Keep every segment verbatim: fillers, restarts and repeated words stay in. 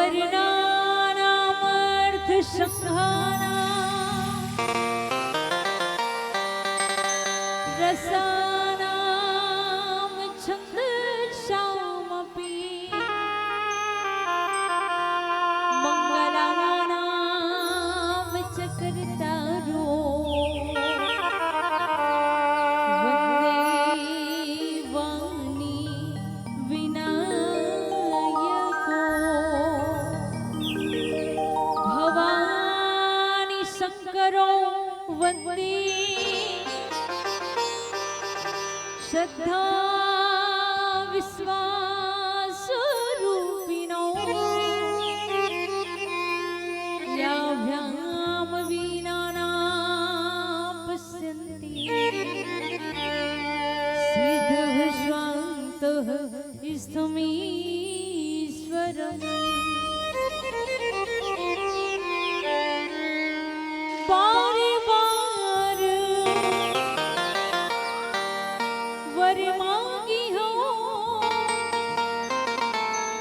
वर्णानामर्थसङ्घानां रसानां छन्दांसि मङ्गलानां च कर्तारो वन्दे वाणी विनायको। भवानी शङ्करो वन्दे श्रद्धा विश्वासरूपिणो। याभ्यां वीणाना पश्यन्ति सिद्धः स्वान्तः स्थमीश्वरम्। बारे बार वर मांगी हो,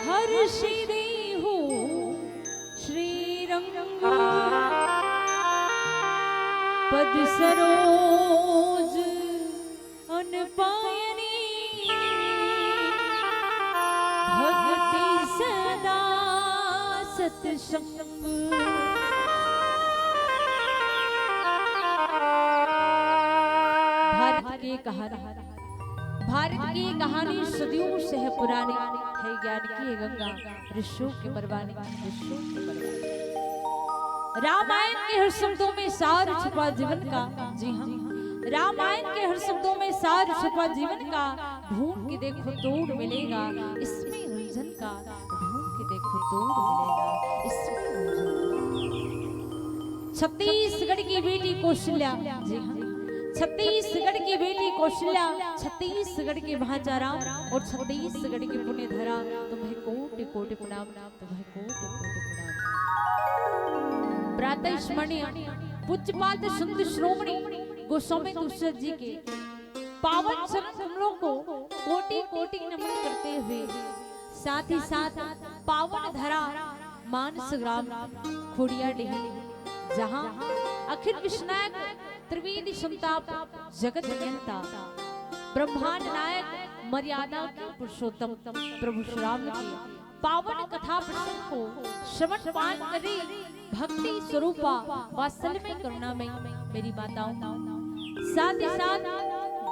हर श्री हो श्रीरंग पद सरोज अनपायनी भक्ति सदा सत्संग। भारत के कहानी, भारत की कहानी सदियों से है पुरानी, है ज्ञान की है गंगा, ऋषियों की परवानी, ऋषियों की परवानी। रामायण के हर शब्दों में सार छुपा जीवन का। जी हाँ, रामायण के हर शब्दों में सार छुपा जीवन का। ढूंढ के देखो तोड़ मिलेगा इसमें उलझन का, ढूंढ के देखो तोड़ मिलेगा इसमें उलझन का। छत्तीसगढ़ की बेटी कौशल्या, जी हाँ, छत्तीसगढ़ की बेटी कौशल्या, छत्तीसगढ़ के भांचा राम और छत्तीसगढ़ की पुण्य धरा, तुम्हें कोटि कोटि प्रणाम, तुम्हें कोटि कोटि प्रणाम। प्रातः स्मरणीय पूज्यपाद संत श्रोमणी गोस्वामी तुलसीदास जी के पावन चरण कमलों को कोटि कोटि नमन करते हुए, साथ ही साथ पावन धरा मानस ग्राम खोड़िया डेहरी, जहाँ अखिल विश्वनायक त्रिवेदी संताप जगत नियंता ब्रह्मांड नायक मर्यादा के पुरुषोत्तम प्रभु श्री राम की पावन कथा प्रसंग को श्रवण पान करी भक्ति स्वरूपा वात्सल्य में करुणा में मेरी माताओं, साथ ही साथ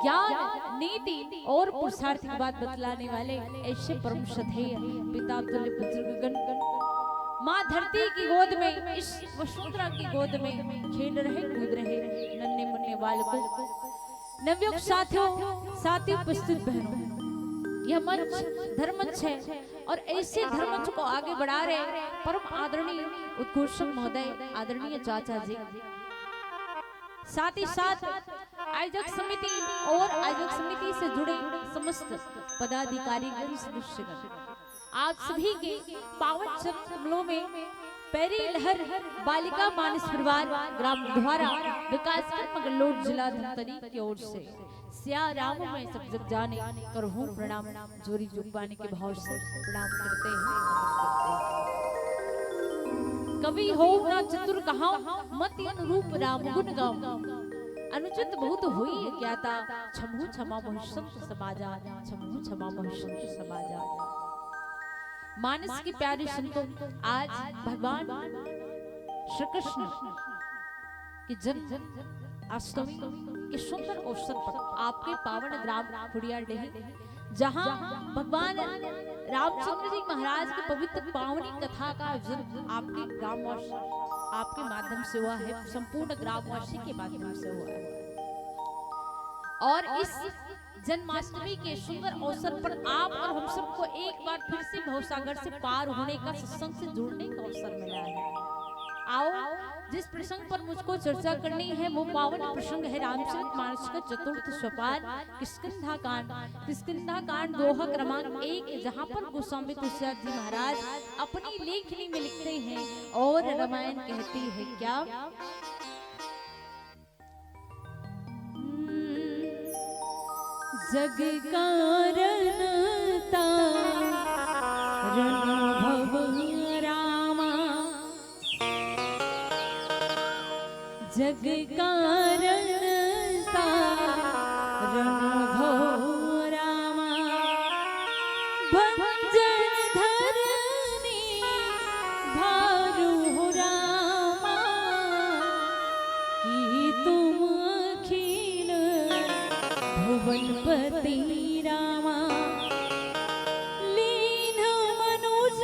ज्ञान, नीति और पुरुषार्थ की बात बतलाने वाले ऐसे परम श्रद्धेय पिता तुल्य बुजुर्गगण, माँ धरती की गोद में, इस वसुंधरा की गोद में खेल रहे कूद रहे नन्हे मुन्ने बालकों, नवयुवक साथियों, साथी उपस्थित बहनों, यह मंच धर्ममंच है और ऐसे धर्ममंच को आगे बढ़ा रहे परम आदरणीय उद्घोषक महोदय, आदरणीय चाचा जी, साथ ही साथ आयोजक समिति और आयोजक समिति से जुड़े समस्त पदाधिकारी, सदस्यगण, आप सभी के पावन चरण कमलों में पैरी लहर बालिका मानस परिवार ग्राम द्वारा विकासखंड मंगलोट जिला धमतरी की ओर से सिया राम में सब जग जाने करहूँ प्रणाम, जोरी जुगबानी के भाव से प्रणाम करते हैं। कवि हो ना चतुर कहाओ, मति अनुरूप राम गुण गाओ। अनुचित बहुत हुई ज्ञाता, छमहु क्षमा बहु संत समाजा, छमहु क्षमा बहु संत समाजा। मानस के प्यारे संतों, आज भगवान श्री कृष्ण के जन्म अष्टमी के सुंदर अवसर पर आपके पावन ग्राम खुड़ियाडीह, जहां भगवान रामचंद्र जी महाराज की पवित्र पावनी कथा का आयोजन आपके ग्रामवासी, आपके माध्यम से हुआ है, संपूर्ण ग्रामवासी के माध्यम से हुआ है। और इस जन्माष्टमी के सुंदर अवसर पर आप और हम सबको एक बार फिर से भवसागर से पार होने का, सत्संग से जुड़ने का अवसर मिला है। आओ, जिस प्रसंग पर मुझको चर्चा करनी है, वो पावन प्रसंग है रामचरित मानस का चतुर्थ सोपान, किष्किंधा कांड। किष्किंधा कांड दोहा क्रमांक एक, जहाँ पर गोस्वामी तुलसीदास जी महाराज अपनी लेखनी में लिखते हैं और रामायण कहती है क्या? जग कारण तारण भव जग कारण कारण भव रामा, भंजन धरनी भारू हो रामा, कि तुम अखिल भुवनपति रामा, लीन मनुज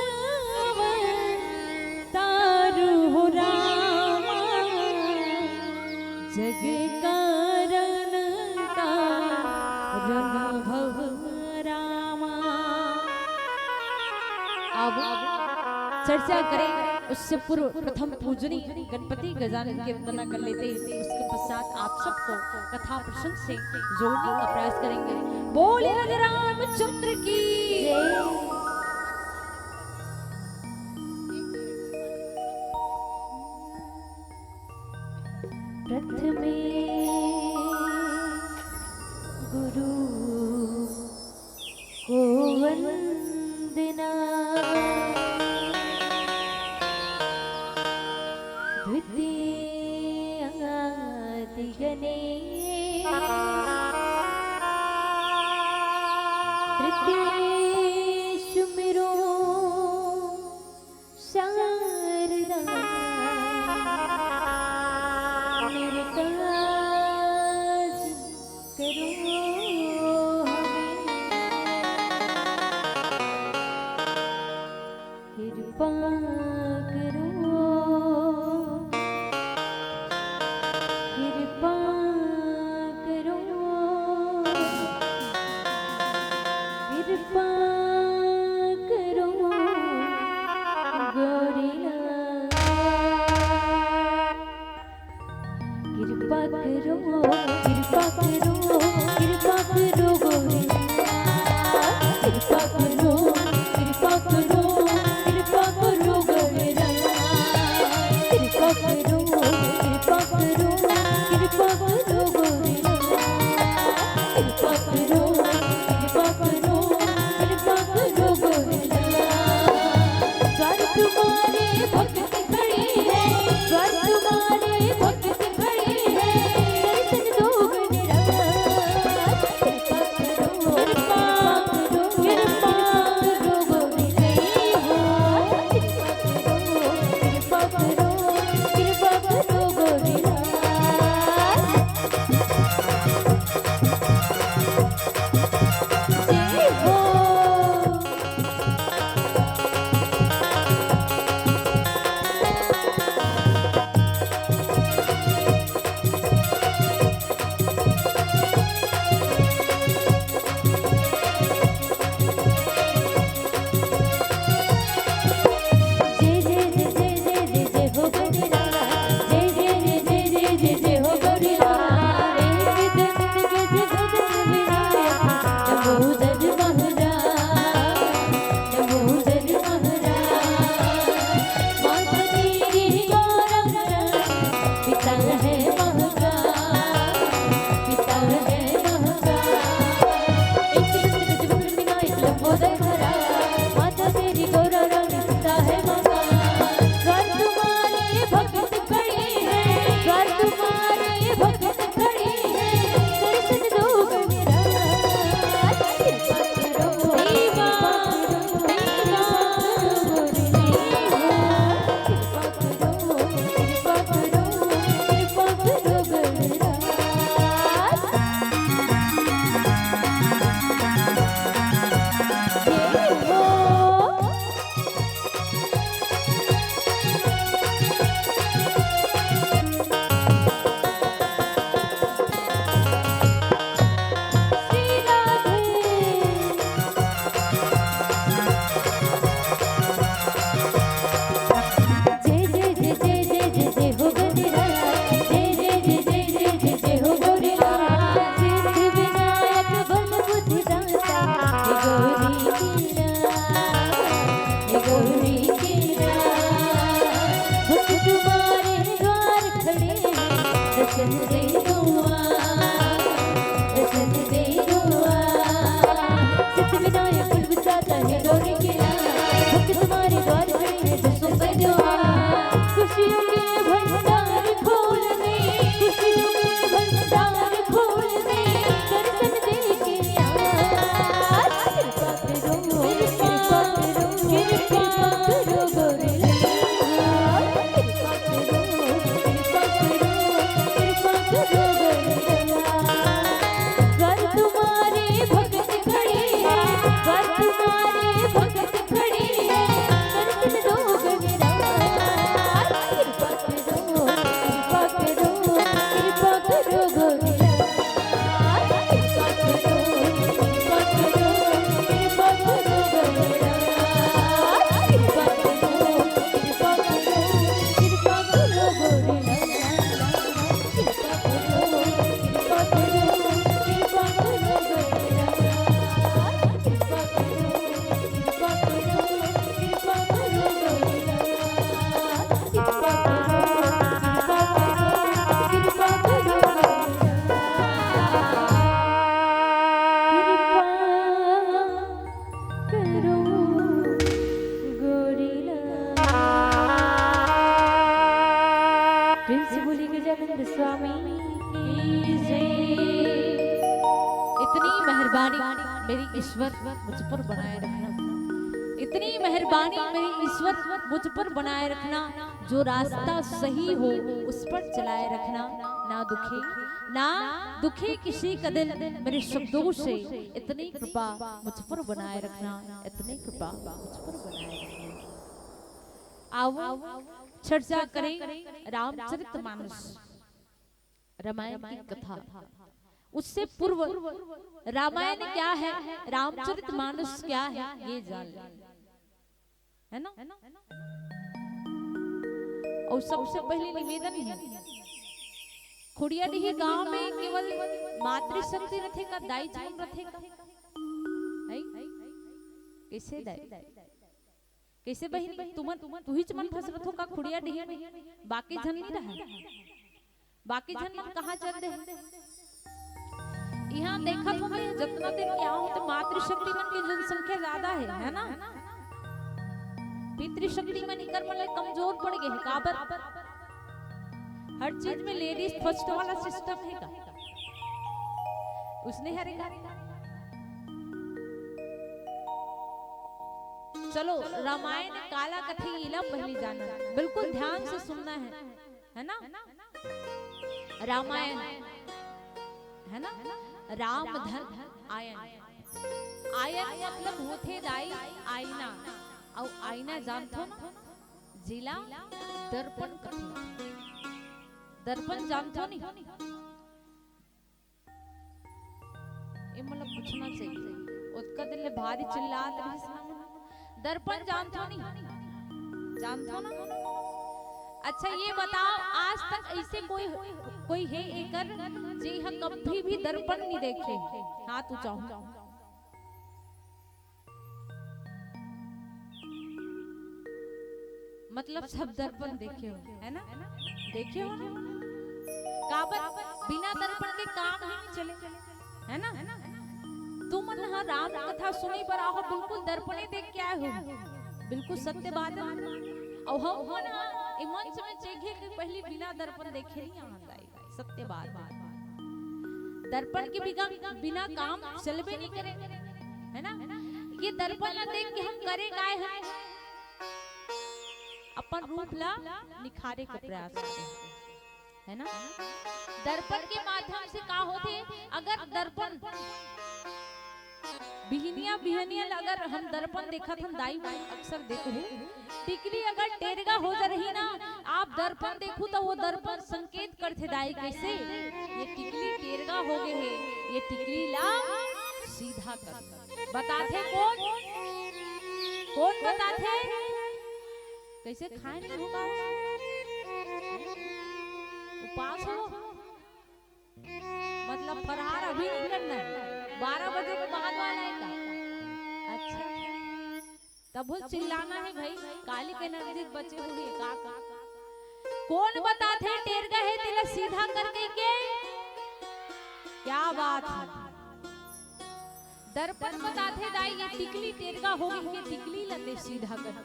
अवतार हो रामा, जग कारण कारण भव रामा। अब चर्चा करें, उससे पूर्व प्रथम पूजनीय गणपति गजानन की वंदना कर लेते हैं। उसके पश्चात आप सबको कथा प्रसंग से जोड़ने का प्रयास करेंगे। बोले राजा रामचंद्र की जय। प्रथमे गुरु को वंदना, द्वितीय आदि गणेश, तृतीय सुमिरो शारदा, मेरे काज करो हमें, कृपा करो। स्वामी की जय। इतनी मेहरबानी मेरे ईश्वर मुझ पर बनाए रखना, इतनी मेहरबानी मेरे ईश्वर मुझ पर बनाए रखना, जो रास्ता सही हो उस पर चलाए रखना, ना दुखे ना दुखे किसी का दिल मेरे शब्दों से, इतनी कृपा मुझ पर बनाए रखना, इतनी कृपा मुझ पर बनाए रखना। आओ चर्चा करें रामचरित मानस, रामायण की कथा। उससे पूर्व रामायण क्या है, रामचरित मानस क्या है, ये जान लें, है ना? और सबसे पहले निवेदन है, खुड़िया डीह गांव में केवल मातृशक्ति रथे का, दाई जमन रथे का? है? कैसे दाई? कैसे बहिनी? तुमन, तुहिच मन फसरत हो का खुड़िया डीह में? बाकी झन नहीं रहा? बाकी झन मन कहाँ चल दे? यहाँ देखत हो मैं, जितना दिन यहाँ हो तो मातृशक्ति मन की जनसंख्या ज्यादा है, है ना? पितृशक्ति मन इकर मन ले कमजोर पड़ गए हैं। काबर? हर चीज में लेडीज फर्स्ट वाला सिस्टम है का? उसने हरे का? चलो, रामायण काला कथे, इला पहली जानना, बिल्कुल ध्यान से सुनना है, है ना? रामायण, है ना? राम धन आयन। आयन मतलब होथे दाई आईना। अउ आईना जानथो ना, जिला दर्पण कथे। दर्पण जानथो नहीं? ये मतलब पूछना चाहिए। ओतका दिन ले भारी चिल्लात रहिस ना। दर्पण जानथो नहीं? जानथो ना? अच्छा, ये बताओ, आज तक ऐसे कोई, कोई है एकर, जे ह कभी भी दर्पण नहीं देखे? हाथ ऊंचा हो। मतलब सब दर्पण देखे हो, है ना? देखे हो ना? काबर? बिना दर्पण के काम ही नहीं चले, है ना? तुमन ह राम कथा सुने बर आहो, बिल्कुल दर्पणे देख के आए हो, बिल्कुल सत्य बात है। अउ हम मन ह ए मंच में चघे के पहली बिना दर्पण देखे नहीं आन दाई, सत्य बात है। दर्पण के बिना, बिना काम चलबे नहीं करे, है ना? ये दर्पण ला देख के हम करे काय है? अपन रूप ला निखारे के प्रयास करे, है ना? दर्पण के माध्यम से का होथे? अगर दर्पण बिहनिया, बिहनिया ल अगर हम दर्पण देखत हन, दाई मन अक्सर देखहू, टिकली अगर टेरगा हो जा रही ना, आप दर्पण देखहू त वो दर्पण संकेत करथे दाई, कैसे? ये टिकली टेरगा हो गए हे, ये टिकली ला सीधा कर। बताथे कोन? कोन बताथे? कैसे खाए नहीं होगा? उपास हो? मतलब फरहार अभी नहीं करना है, बारह बजे के बाद वाला है का? अच्छा, तब वो चिल्लाना है भाई, काली के नजदीक बचे हुए का, का? कोन बताथे टेरगा हे तेला सीधा करके के? क्या बात है? दर्पण बताथे दाई, ये टिकली टेरगा हो गई के टिकली ला दे सीधा कर।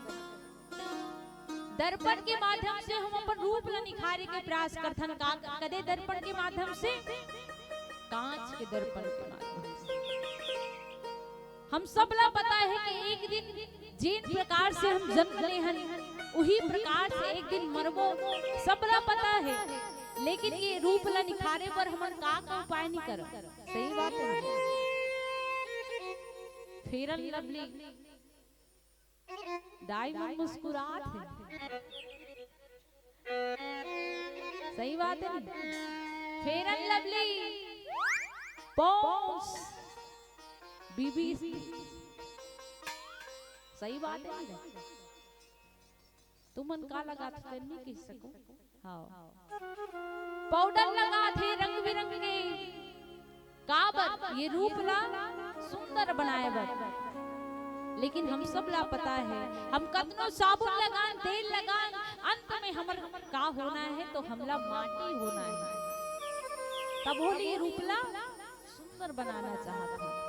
दर्पण के माध्यम से हम अपन रूप ला निखारे के प्रयास करथन। का, कदे दर्पण के माध्यम से? कांच के दर्पण के माध्यम से। हम सब ला पता है कि एक दिन जिन प्रकार से हम जन्म ले हन, उही प्रकार से एक दिन मरबो, सब ला पता है। लेकिन ये रूप ला निखारे बर हमन का, का उपाय नहीं करन? सही बात है। फेयर एंड लवली, दाई मन मुस्कुरात हे। सही बात है ना? फेयर एंड लवली, पॉन्ड्स, बीबी, सही बात है ना? तुमन का लगात हो, नहीं कह सको। हाँ, पाउडर लगाथे रंग बिरंग के, काबर? ये रूप ला सुंदर बनाए बर। लेकिन हम सब ला पता है, हम कतनो साबुन लगान, तेल लगान, अंत में हमर का होना है? तो हमला माटी होना है। तब होली ये रूप ला सुंदर बनाना चाहत हन।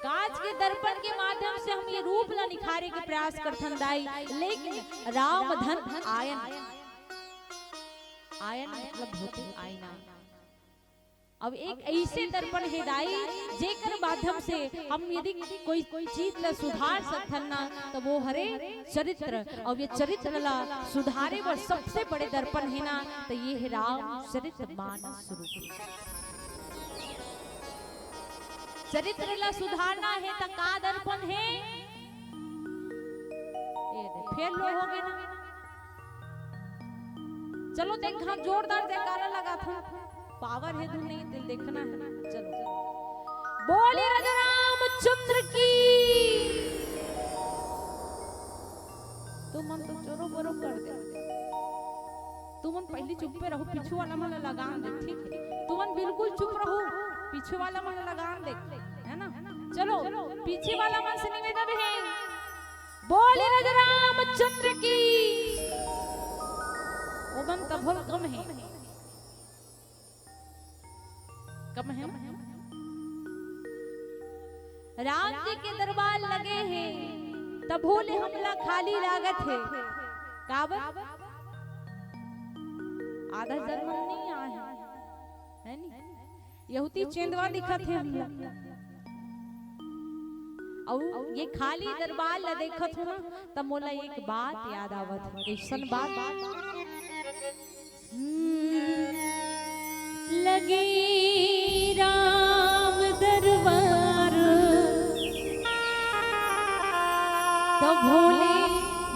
कांच के दर्पण के माध्यम से हम ये रूप ला निखारे के प्रयास करथन दाई, लेकिन राम धन आयन। आयन मतलब होथे आईना। अब एक ऐसे दर्पण हे दाई, जेकर माध्यम से हम यदि कोई चीज ला सुधार सकथन ना, त वो हरे चरित्र। अउ ये चरित्र ला सुधारे बर सबसे बड़े दर्पण हे ना, त ये हे रामचरित मानस रूप। चरित्र ला सुधारना हे त का दर्पण हे? ये दे, फेर लो हो गे ना। चलो देख, हम जोरदार जयकारा लगाथन। पावर हे धुन नहीं, दिल देखना है। चलो, बोले राजा रामचंद्र की। तुमन तो जोरो बोरो कर दे। तुमन पहली चुप्पे रहो, पीछू वाला मन लगान दे, ठीक है? तुमन बिल्कुल चुप रहो, पीछू वाला मन लगान दे, है ना? चलो, पीछे वाला मन से निवेदन है, बोले राजा रामचंद्र की। ओमन तभो कम है, कम है ना? राम जी के दरबार लगे हे, तभो ले हमला खाली लागत हे। काबर? आधा जन्म नहीं आए हे, है नी? यहूती चेंदवा दिखत हे हमला। अउ ये खाली दरबार ला देखत हूँ ना, त मोला एक बात याद आवत हे। कइसन बात? हम्म, लगे राम दरबार, तभो ले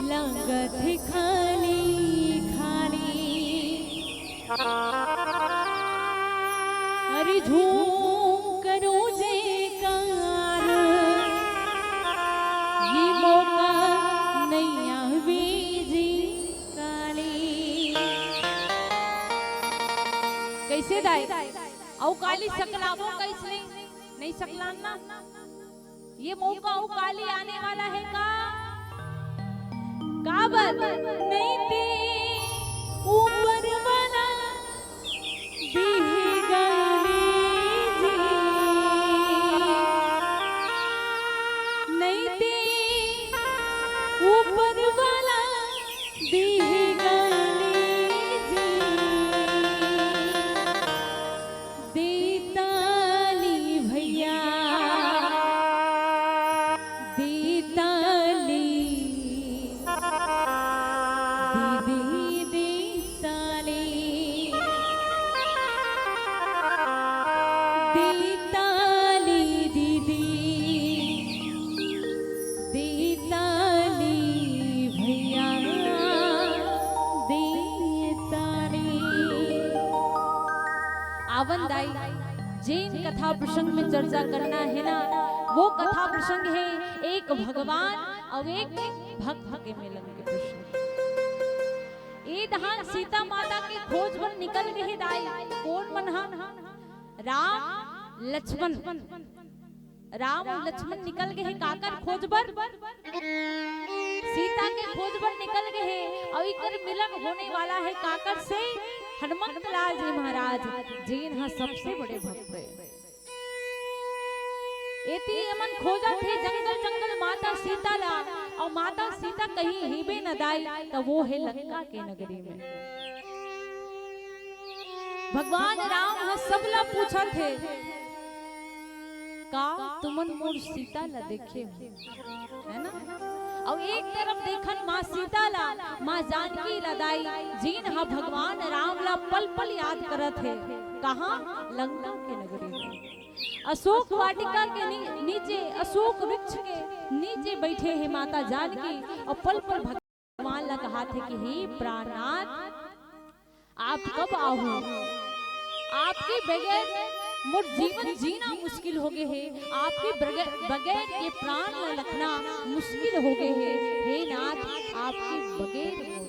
लगत हे खाली, खाली। अरे झूम करो जयकार, ये मौका नैया वीजी काली। कइसे दाई? अउ काली सकलाबो कइसे? नहीं सकलान ना। ये मौका अउ काली आने वाला हे का? काबर? नहीं ते ऊपर वाला देहे गाली जी। नहीं ते ऊपर वाला देहे गाली जी। दे ताली भैया, दे ताली, दीदी दे ताली, दे ताली दीदी। दे ताली भैया, दे ताली। आवन दाई, जेन कथा प्रसंग में चर्चा करना हे ना, वो कथा प्रसंग हे एक भगवान अउ एक भक्त के मिलन के प्रसंग। ए दहान सीता माता के खोज बर निकल गे हे दाई। कोन मन हा? राम लक्ष्मण। राम अउ लक्ष्मण निकल गे हे काकर खोज बर? सीता के खोज बर निकल गे हे। अउ इकर मिलन होने वाला हे काकर से? हनुमंत लाल जी महाराज, जेन हा सबसे बड़े भक्त हे। एती एमन खोजत हे जंगल जंगल माता सीता ला, अउ माता सीता कहीं हेबे न दाई, त वो हे लंका के नगरी में। भगवान राम ह सबला पूछत हे, "का तुमन मोर सीता ला देखे हो?" है ना? अउ एक तरफ देखन माँ सीता ला, माँ जानकी ला दाई, जेन ह भगवान राम ला पल पल याद करत हे। कहाँ? लंका के नगरी में। अशोक वाटिका के नी-, नीचे, अशोक वृक्ष के नीचे बैठे हे माता जानकी अउ पल पल भगवान ला कहाथे कि हे प्राणनाथ, आप कब आहू? आपके बगैर मोर जीवन जीना मुश्किल हो गे हे, आपके बगैर, बगैर ये प्राण ला रखना मुश्किल हो गे हे। हे नाथ, आपके बगैर मोर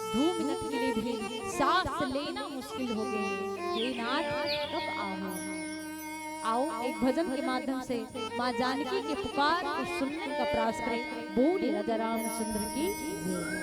दो मिनट के लिए भी सांस लेना मुश्किल हो गे हे। हे नाथ, कब आहू? आओ, एक भजन के माध्यम से माँ जानकी के पुकार को सुनने का प्रयास करें। बोले राजा रामचंद्र की जय।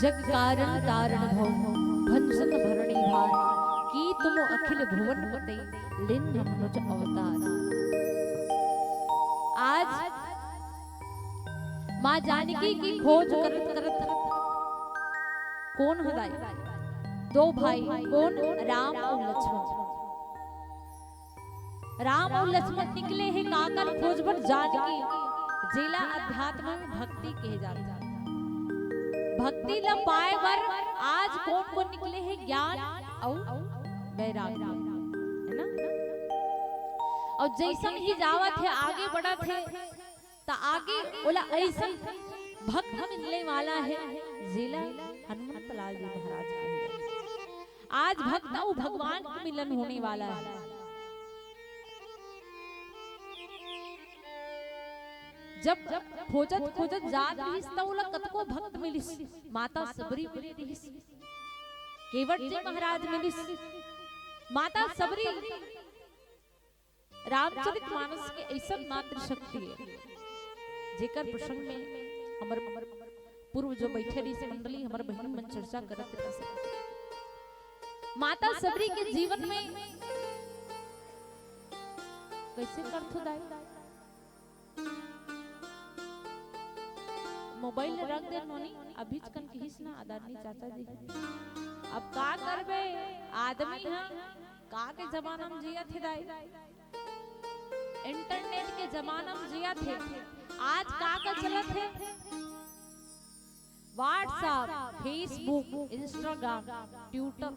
जग कारण तारण भव, भंजन भरणी भार, की तुम अखिल भुवन पते, लीन मनुज अवतार। आज माँ जानकी की खोज करत करत कोन हो दाई? दो भाई, कोन? राम अउ लक्ष्मण। राम अउ लक्ष्मण निकले हे काकर खोज बर? जानकी, जेला अध्यात्म में भक्ति कहे जाथे। भक्ति ल पाए बर आज कोन कोन निकले हे? ज्ञान अउ वैराग्य, है ना? अउ जैसन ही जावत हे, आगे बढ़त हे, त आगे ओला अइसन भक्त मिलने वाला हे, जेला हनुमंत लाल जी महाराज कहे। आज भक्त अउ भगवान के मिलन होने वाला हे। जब खोजत खोजत जात रहिस, त ओला कतको भक्त मिलिस, माता सबरी मिले रहिस, केवट जी महाराज मिलिस, माता सबरी। रामचरित मानस के अइसन मातृशक्ति हे, जेकर प्रसंग में हमर, हमर पूर्व जो बैठे रहिस मंडली, हमर बहिन मन चर्चा करत रहिस। माता सबरी के जीवन में कइसे करथो दाई? मोबाइल रख दे नोनी, अभीच कन किहिस ना आदरणीय चाचा जी। अब का करबे, आदमी ह का के जमाना में जियत हे दाई, इंटरनेट के जमाना में जियत हे। आज का का चलत हे? WhatsApp, Facebook, Instagram, Twitter,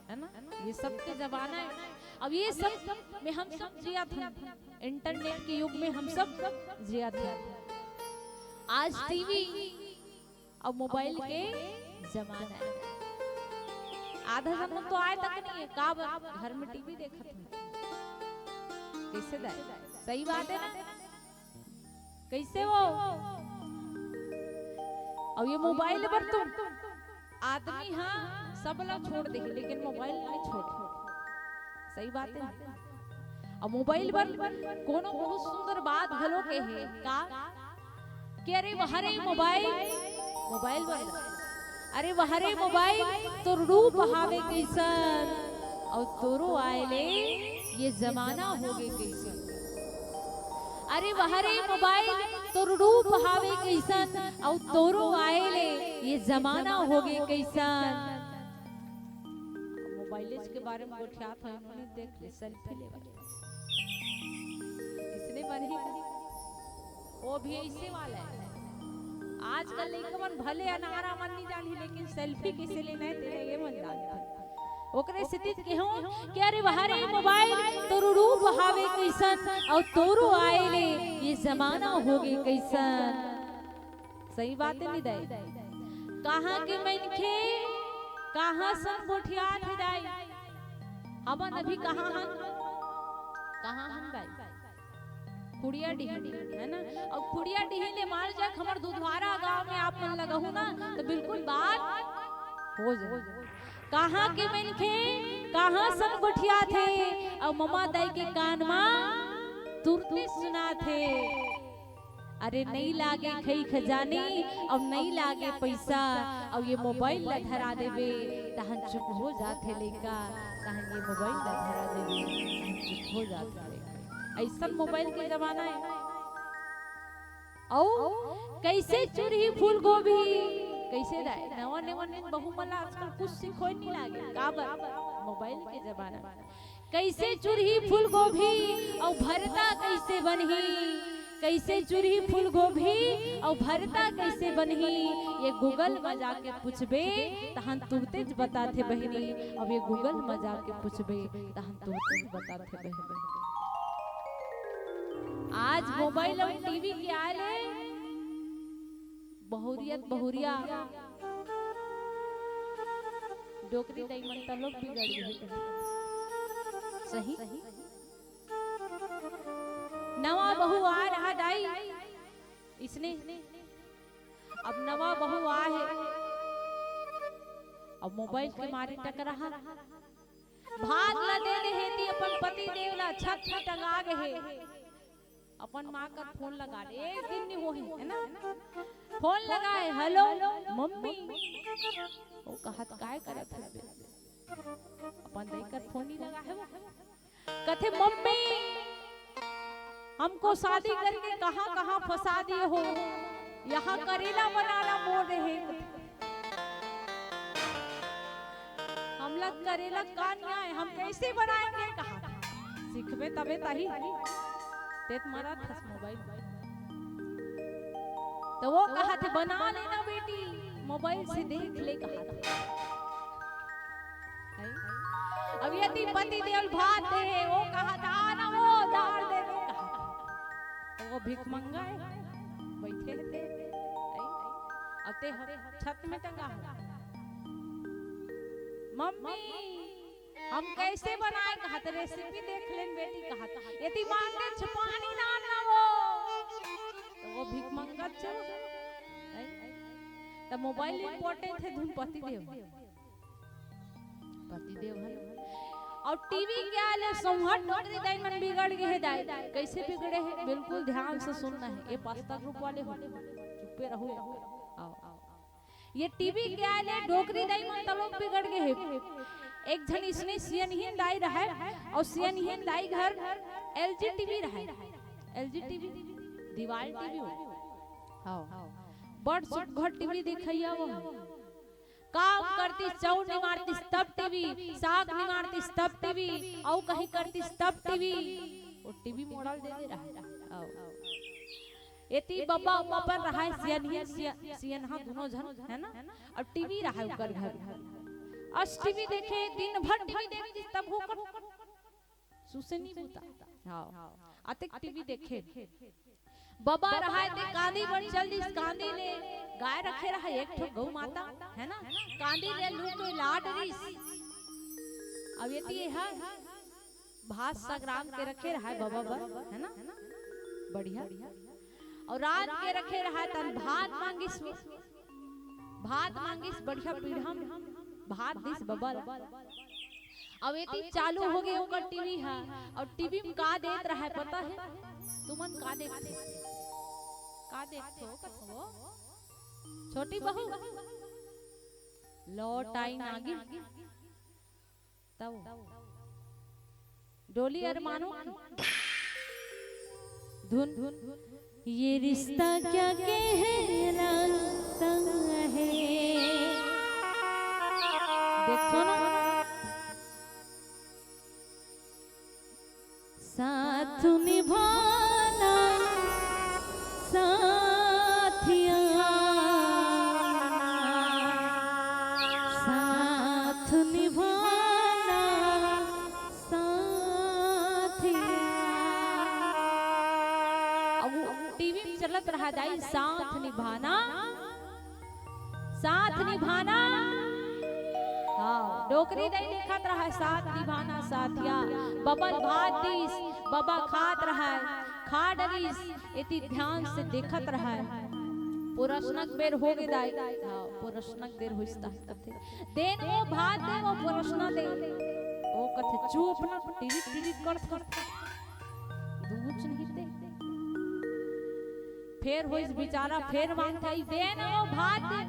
है ना? ये सब के जमाना हे। अब ये सब में हम सब जियत हन, इंटरनेट के युग में हम सब जियत हन। आज टीवी अउ मोबाइल के जमाना हे। आधा जन तो आए तक नहीं हे, का बर? घर में टीवी देखत हे। कइसे दाई? सही बात हे ना? कइसे वो? अउ ये मोबाइल बर तो आदमी ह सब ला छोड़ देही, लेकिन मोबाइल नहीं छोड़े। सही बात हे ना? अउ मोबाइल बर कोनो बहुत सुंदर बात घलो कहे का कि अरे वह रे मोबाइल, मोबाइल बर, अरे वह रे मोबाइल, तोर रूप हावे कइसन, अउ तोरो आए ले ये जमाना होगे कइसन। अरे वह रे मोबाइल, तोर रूप हावे कइसन, अउ तोरो आए ले ये जमाना होगे कइसन। मोबाइलेज के बारे में गोठियात हे, उन्होंने देख ले, सेल्फी लेवत हे। इसने बनही, वो भी ऐसे वाला हे। आजकल लइका मन भले अनारा मन नहीं जानही, लेकिन सेल्फी कइसे लेना हे, तेला ये मन जानथे। ओकरे सेती केहूं कि अरे वह रे मोबाइल, तोर रूप हावे कइसन, अउ तोरो आए ले ये जमाना होगे कइसन। सही बात हे नहीं दाई? कहाँ के मनखे कहाँ संग गोठियात हे दाई? हमन अभी कहाँ हन? कहाँ हन दाई? खुड़िया डीही, है ना? अउ खुड़िया डीही ले माल जाक हमर दुधवारा गांव में आप मन लगहू ना, तो बिल्कुल बात हो जाए। कहाँ के मनखे कहाँ संग गोठियात हे, अउ ममा दाई के कान मा तुरते सुनात हे। अरे नइ लागे खई खजानी, अउ नइ लागे पइसा, अउ ये मोबाइल ला धरा देबे, तहन चुप हो जाथे लइका, तहन ये मोबाइल ला धरा देबे, तहन चुप हो जाथे लइका। अइसन मोबाइल के जमाना हे। अउ कइसे चुरही फूल गोभी, कइसे दाई? नवा नवा बहू मन ला आजकल कुछ सिखोय नइ लागे, काबर? मोबाइल के जमाना। कइसे चुरही फूल गोभी अउ भरता कइसे बनही, कइसे चुरही फूल गोभी अउ भरता कइसे बनही, ये Google म जाके पूछबे, तहन तुरते च बताथे बहिनी। अब ये Google म जाके पूछबे, तहन तुरते च बताथे बहिनी। आज मोबाइल अउ टीवी के आए ले बहुरिया त बहुरिया डोकरी दाई मन तलोक बिगड़ गे। सही? नवा बहू आ रहा दाई, इसने अब नवा बहू आ हे, अब मोबाइल के मारे टकरा हा, भात ला दे दे हे ती अपन पति देव ला छत में टंगा गे हे। अपन माँ कर फोन लगा ले, एक दिन नहीं होही, है ना? फोन लगाए, "हेलो मम्मी।" वो कहत, "काय करत हस बे?" अपन दाई कर फोन ही लगा है वो। कथे, "मम्मी, हमको शादी करके कहाँ कहाँ फंसा दिए हो, यहाँ करेला बनाना बोल रहे हैं।" "हमला करेला का नहीं आए, हम कैसे बनाएंगे?" कहा, "सीखबे तबे तही, ते त मरत हस मोबाइल में।" तो वो कहा थे, "बना लेना बेटी, मोबाइल से देख ले," कहा था। अब यदि पति देव भात दे, वो कहा था, "ना वो दाल दे दे," कहा था। तो वो भिखमंगा है, बैठे थे, अब ते छत में टंगा है। "मम्मी, हम कैसे बनाए?" कहा था, "रेसिपी देख लेन बेटी," कहा था। "यदि मांगे छ पानी ना, ना वो," तो वो भिखमंगा चल। तो मोबाइल इंपॉर्टेंट है, धुन पति देव। पति देव है। और टीवी के आले संहट डोकरी दाई मन बिगड़ गए हैं दाई। कैसे बिगड़े हैं? बिल्कुल ध्यान से सुनना है। ये पास्ता ग्रुप वाले हो, चुप्पे रहो। आओ, आओ। ये टीवी के आले डोकरी दाई मन तलोक बिगड़ गए हैं। एक झन इसने सियनहीन दाई रहा है और सियनहीन दाई घर एलजी टीवी रहा है। एलजी टीवी, दीवाल टीवी हो। हाँ। बड़ सुघर टीवी दिखैया वो है। काम करतिस, चाउर निमारतिस तब टीवी, साग निमारतिस तब टीवी, अउ कहीं करतिस तब टीवी। वो टीवी मोड़ल दे दे रहा। आओ। एती बब्बा अउ अपन रहा है सियनही, सिय-, सियनहा दुनों झन, है ना? अब टीवी रहा है ओकर घर। अस टीवी देखे, दिन भर टीवी देखतिस तब ओकर सुसनी बुता। हाँ। अतेक टीवी देखे। बबा रहाय ते कांदी बर चल दिस, कांदी ले गाय रखे रहाय एक ठो गौ माता, है ना? कांदी ले लू के लाड रिस। अब एती एहा भात साग रांध के रखे रहाय बबा बर, है ना? बढ़िया। अउ रांध के रखे रहाय तन भात मांगिस, भात मांगिस, बढ़िया पीढ़ा म भात दिस बबा ल। अब एती चालू हो गे ओकर टीवी ह, अउ टीवी म का देत रहय पता हे? तुमन का देखथो? का देखथो कथो? छोटी बहू, लौट आई नागिन। तब डोली अरमानों की धुन, ये रिश्ता क्या कहलाता है। देखो ना, साथ निभाना साथिया, साथ निभाना साथिया। अब टीवी में चलत रहा दाई, साथ निभाना, साथ निभाना। हाँ, डोकरी दाई लिखत रहा, साथ निभाना साथिया। बबा ल भात दिस, बबा खात रहा, खा डरिस, एती ध्यान से देखत रहा। पोरसना के बेर हो गे दाई। हाँ, पोरसना के बेर होइस ता कथे, "दे न वो भात, दे वो पोरसना दे।" ओ कथे, "चुप ना, टिरिक टिरिक करत हस।" दूच नहीं ते। फेर होइस बिचारा, फेर मांगथे, "दे न वो भात, दे।"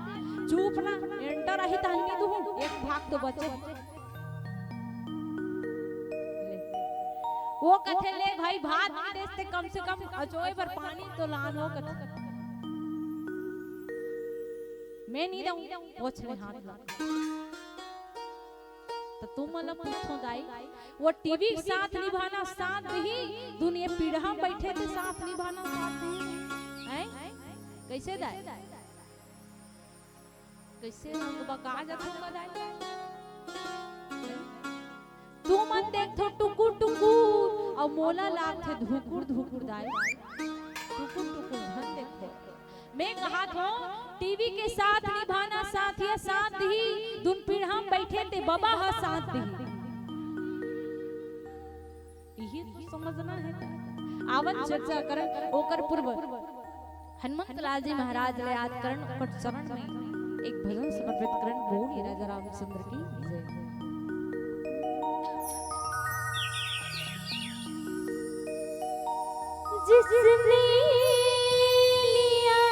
"चुप ना, एंटर आही तहन नी दुहूं, एक भाग तो बचे।" ले। वो कथे, "ले भाई, भात नी देस ते कम से कम अचोए बर पानी तो लान," वो कथे। मैं नी दऊं, पोछ ले हाथ ला। त तुमन ला पूछो दाई, वो टीवी के साथ निभाना साथ ही, दुनिया पीढ़ा में बैठे थे साथ निभाना साथ ही। हैं? कैसे दाई? कैसे हम बका जात हो दाई? तुमन देखथो टुकुर टुकुर, अउ मोला लागथे धुकुर धुकुर दाई। टुकुर टुकुर झन देखो। मैं कहाथों, टीवी के साथ निभाना साथ या साथ ही, दुन पीढ़ा में बैठे ते बबा ह साथ ही। इही तो समझना है। आवत चर्चा करन, ओकर पूर्व हनुमंत लाल जी महाराज ले याद करन, ओकर चरण में एक भजन समर्पित करन। बोलिए राजा रामचंद्र की जय। जिसने लिया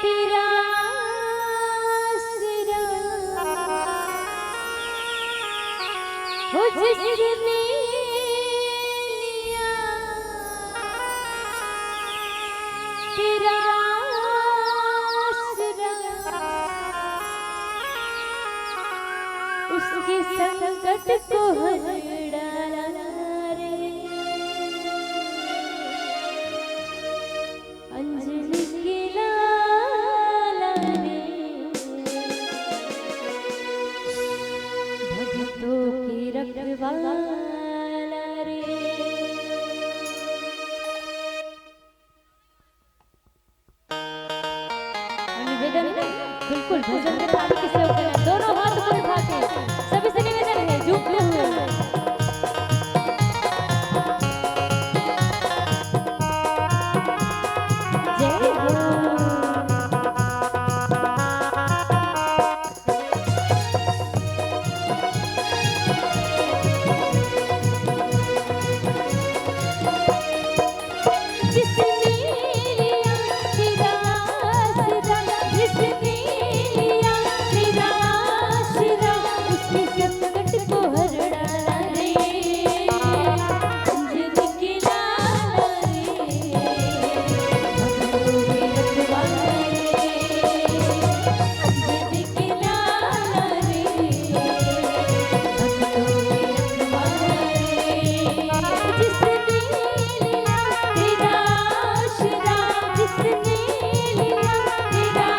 तेरा आसरा, हो जिसने लिया तेरा आसरा, उसके संकट को हर डाला रे। अंजनी के लाला रे, भक्तों के रखवाला रे। और निवेदन है, बिल्कुल भजन के ताली किसे ऊपर है, दोनों हाथ ऊपर उठा के सभी से निवेदन है, झूमते हुए। जय हो। जिसने लिया तेरा आसरा, जिसने लिया तेरा आसरा, उसके संकट को हर डाला रे। अंजनी के लाला रे, भक्तों के रखवाला रे। अंजनी के लाला रे, भक्तों के रखवाला रे। जिसने लिया तेरा आसरा, जिसने लिया तेरा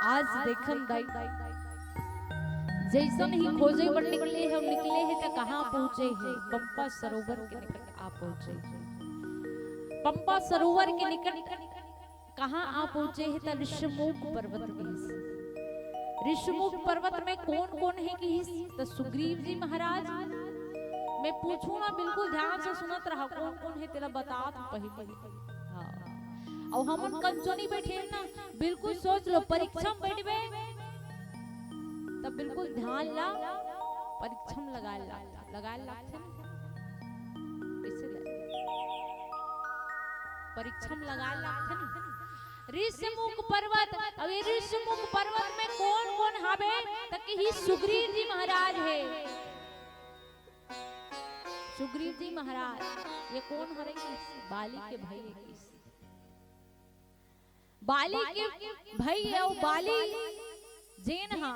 आज देखन दाई, जैसन ही खोजे बर निकले हे, निकले हे त कहाँ पहुँचे हे? पंपा सरोवर के निकट आ पहुँचे हे। पंपा सरोवर के निकट कहाँ आ पहुँचे हे? त ऋषमुख पर्वत कहिस। ऋषमुख पर्वत में कोन कोन हे कहिस? त सुग्रीव जी महाराज, मैं पूछूं ना, बिल्कुल ध्यान से सुनत रहा, कोन कोन हे तेला बतात हूं पहली। हाँ। अउ हमन कंचोनी बैठे ना, बिल्कुल सोच लो, परीक्षा में बैठबे तब बिल्कुल ध्यान ला, परीक्षा में लगाए ला, लगाए लागथे ना। कैसे लगे? परीक्षा में लगाए लागथे ना। ऋषमुख पर्वत, अब ये ऋषमुख पर्वत में कोन कोन हावे? त कहिस सुग्रीव जी महाराज हे। सुग्रीव जी महाराज, ये कोन हरे कहिस? बाली के भाई हे कहिस। बाली के भाई हे, अउ बाली जेन हा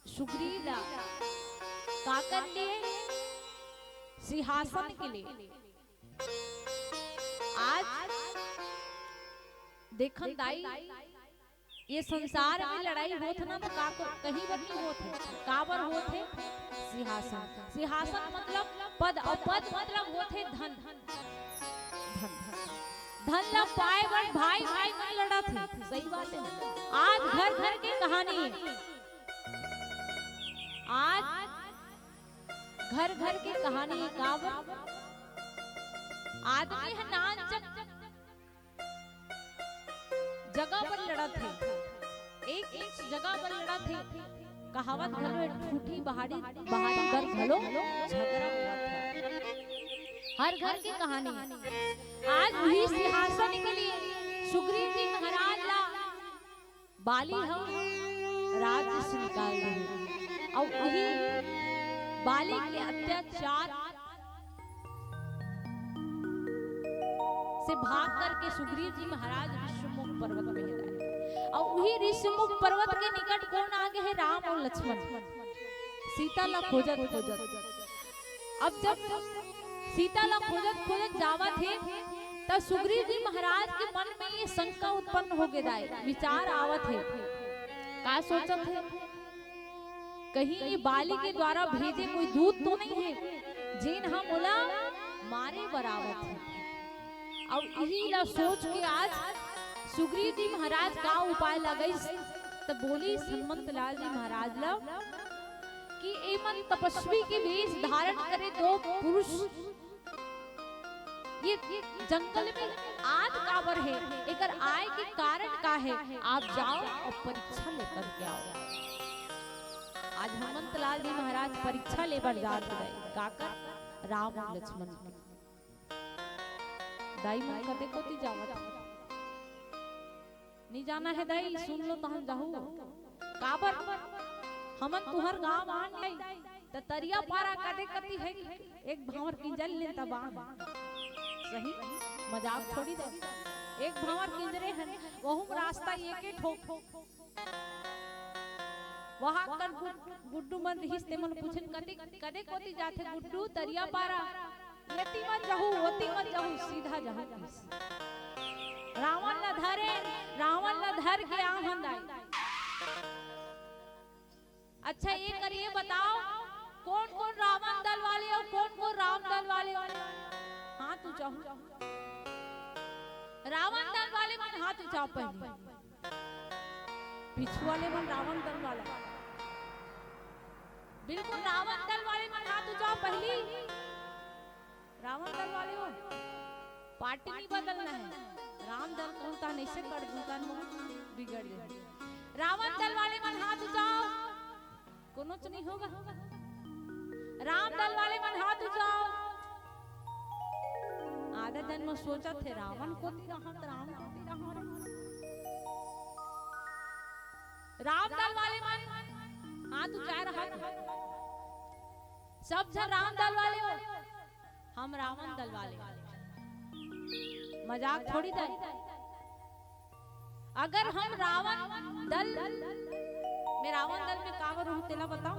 सुग्रीव ला का कर लिए? सिंहासन के लिए। आज देखन दाई, ये संसार में लड़ाई होत ना, तो का को-, कहीं बर नहीं होत हे, काबर होत हे? सिंहासन। सिंहासन मतलब पद, अउ पद मतलब होत हे धन। धन, धन ला पाए बर भाई भाई मन लड़त हे। सही बात हे ना? आज घर घर के कहानी हे, आज घर घर के कहानी हे। काबर? आदमी ह नानचक जगह पर लड़त हे, एक इंच जगह पर लड़त हे। कहावत घलो हे, ठूठी बहारी, बहारी बर घलो झगड़ा होवत हे। हर घर के कहानी। आज उही सिंहासन के लिए सुग्रीव जी महाराज ला बाली ह राज्य से निकाल दे, अउ उही बाली के अत्याचार से भाग करके सुग्रीव जी महाराज ऋषमुख पर्वत में हे। अउ उही ऋषमुख पर्वत के निकट कोन आ गे हे? राम अउ लक्ष्मण सीता ला खोजत खोजत। अब जब सीता ला खोजत खोजत जावत हे, त सुग्रीव जी महाराज के मन में ये शंका उत्पन्न हो गे दाई, विचार आवत हे। का सोचत हे? कहीं ये बाली के द्वारा भेजे कोई दूत तो नहीं हे, जेन ह मोला मारे बर आवत हे? अउ इही ला सोच के आज सुग्रीव जी महाराज का उपाय लगाइस, त बोलिस हनुमंत लाल जी महाराज ला कि एमन तपस्वी के वेश धारण करे दो पुरुष ये जंगल में आज काबर हे, एकर आए के कारण का हे, आप जाओ अउ परीक्षा लेकर के आओ। आज हनुमंत लाल जी महाराज परीक्षा ले बर जात हे, काकर? राम अउ लक्ष्मण। दाई मन कते कोती जावत हे? नी जाना हे दाई, सुन लो तहन जाहू। काबर? हमन तुहर गांव आन नहीं, त तरिया पारा कते कती हे, एक भांवर किंजर लेन तब आन। सही? मजाक थोड़ी दाई। एक भांवर किंजरे हन, वहू में रास्ता एके ठोक। वहां कर गु-, गुड्डू मन रहिस, ते मन पूछन, "कते, कते कोती जाथे गुड्डू तरिया पारा?" "एती मत जाहू, ओती मत जाहू, सीधा जाहू।" रावण ला धरे, रावण ला धर के आहन दाई। अच्छा, ये करिए बताओ, कौन कौन रावण दल वाले हो, कौन कौन राम दल वाले हो? हाथ ऊंचाओ। रावण दल वाले मन हाथ ऊंचाओ पहले। पीछू वाले मन रावण दल वाला। बिल्कुल रावण दल वाले मन हाथ ऊंचाओ पहली। रावण दल वाले हो, पार्टी नहीं बदलना है। राम दल कहूं ता नहीं से कर दूं, तन बिगड़ जाए। रावण दल वाले मन हाथ ऊंचाओ। कोनो च नहीं होगा। राम दल वाले मन हाथ ऊंचाओ। आधा जन में सोचत हे, रावण कोती रहा त राम कोती रहा रे। राम दल वाले मन हाथ ऊंचाए रहा। सब झन राम दल वाले हो, हम रावण दल वाले। मजाक थोड़ी दाई। अगर हम रावण दल में, रावण दल में काबर हूं तेला बताओ।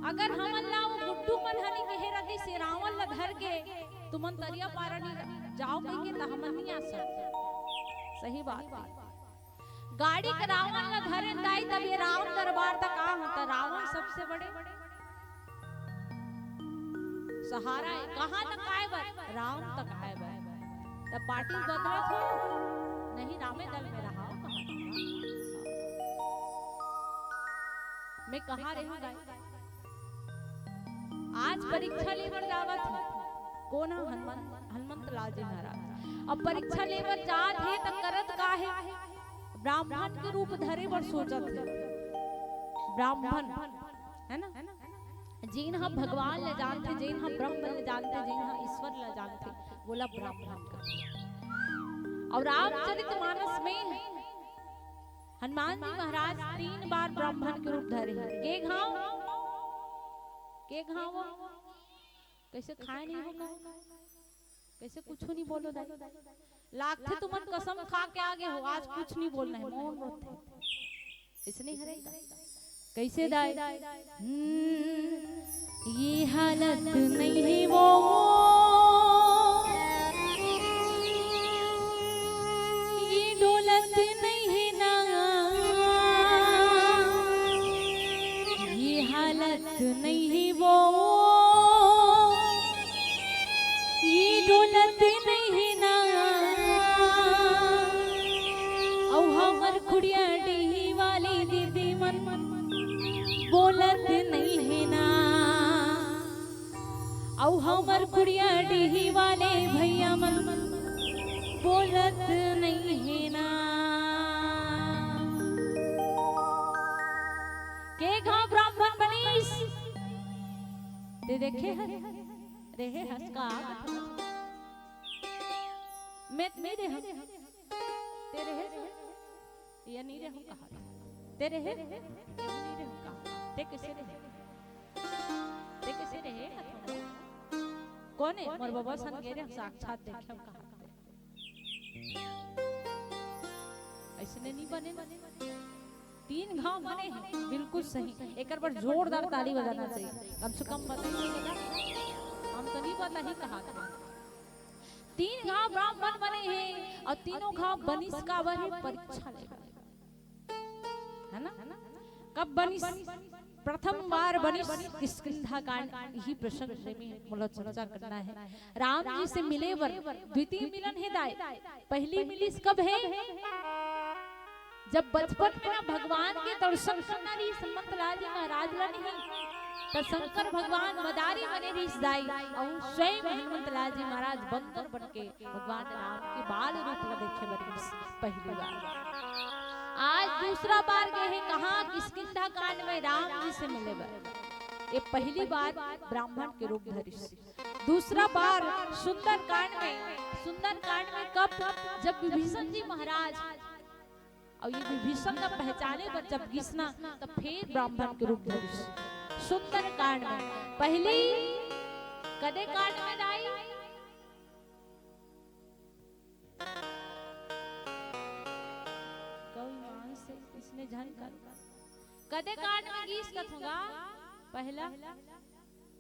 अगर हमन ला वो गुड्डू मन हनी कहे रहिसे रावण ला धर के तुमन तरिया पारा नहीं जाओ कह के, त हमन नहीं आ सकते। सही बात है। गाड़ी के रावण ला धरे ये राम दरबार तक आ होता, रावण सबसे बड़े सहारा है। कहाँ तक आए बर? राम तक आए बर। तब पार्टी बदलत हो, नहीं रामे दल में रहा हो। मैं कहाँ रहूँ दाई? आज परीक्षा ले बर जावत हे। कोन ह? हनुमंत, हनुमंत लाल जी महाराज। अब परीक्षा ले बर जात हे त करत का हे? ब्राह्मण के रूप धरे बर सोचत हे। ब्राह्मण, है ना? जेन ह भगवान ल जानथे, जेन ह ब्रह्म ल जानथे, जेन ह ईश्वर ल जानथे, वोला ब्राह्मण कथे। अउ रामचरित मानस में हनुमान जी महाराज तीन बार ब्राह्मण के रूप धरे हे। के घाव? के घाव? कैसे खाए नहीं हो का? कैसे कुछ नहीं बोलो दाई? लागथे तुमन कसम खा के आगे हो, आज कुछ नहीं बोलना है, मौन रखे। इसने हरे का? कैसे दाई? हम्म, ये हालत नहीं है वो, ये डोलत नहीं है ना, ये हालत नहीं है वो, ये डोलत नहीं है ना। अउ हमर कुड़िया डीही वाली दीदी मन बोलत नहीं है ना। अउ हमर कुड़िया डीही वाले भैया मन बोलत नहीं है ना। के घाव ब्राह्मण बनिस? ते देखे हरे? रेहे हस का? मैं नहीं रेहूं। ते रेहे? ये नहीं रेहूं कहा। ते रेहे? ये नहीं रेहूं कहा। ते कैसे रेहे? ते कैसे रेहे? कोन हे? मोर बबा सन गे रेहे, साक्षात देखे हम कहा। ऐसने नहीं बने। तीन घाव बने हैं, बिल्कुल सही। एकर बर जोरदार ताली बजाना चाहिए। कम से कम बताइए बेटा, हम तो नहीं बता ही कहा था। तीन घाव ब्राह्मण बने हैं अउ तीनों घाव बनिस काबर हे? परीक्षा ले, है ना? कब बनिस? प्रथम बार बनिस किष्किंधा कांड। यही प्रसंग में मोला चर्चा करना है। राम जी से मिले बर द्वितीय मिलन हे दाई। पहली मिलिस कब हे? जब बचपन में ना भगवान के दर्शन करना रहिस हनुमंत लाल जी महाराज ला नहीं, त शंकर भगवान मदारी बने रहिस दाई, अउ स्वयं हनुमंत लाल जी महाराज बंदर बन के भगवान राम के बाल रूप ला देखे बर गिस पहली बार। आज दूसरा बार गे हे कहाँ? किष्किंधा कांड में राम जी से मिले बर। ये पहली बार ब्राह्मण के रूप धरिस। दूसरा बार सुंदर कांड में, सुंदर कांड में कब? जब विभीषण जी महाराज अउ ये विभीषण ला पहचाने बर जब गिस ना, तब फिर ब्राह्मण के रूप धरिस। सुंदर कांड में पहली कदे कांड में दाई? कोई मान से इसने झन कर। कदे कांड में गिस कथों गा? पहला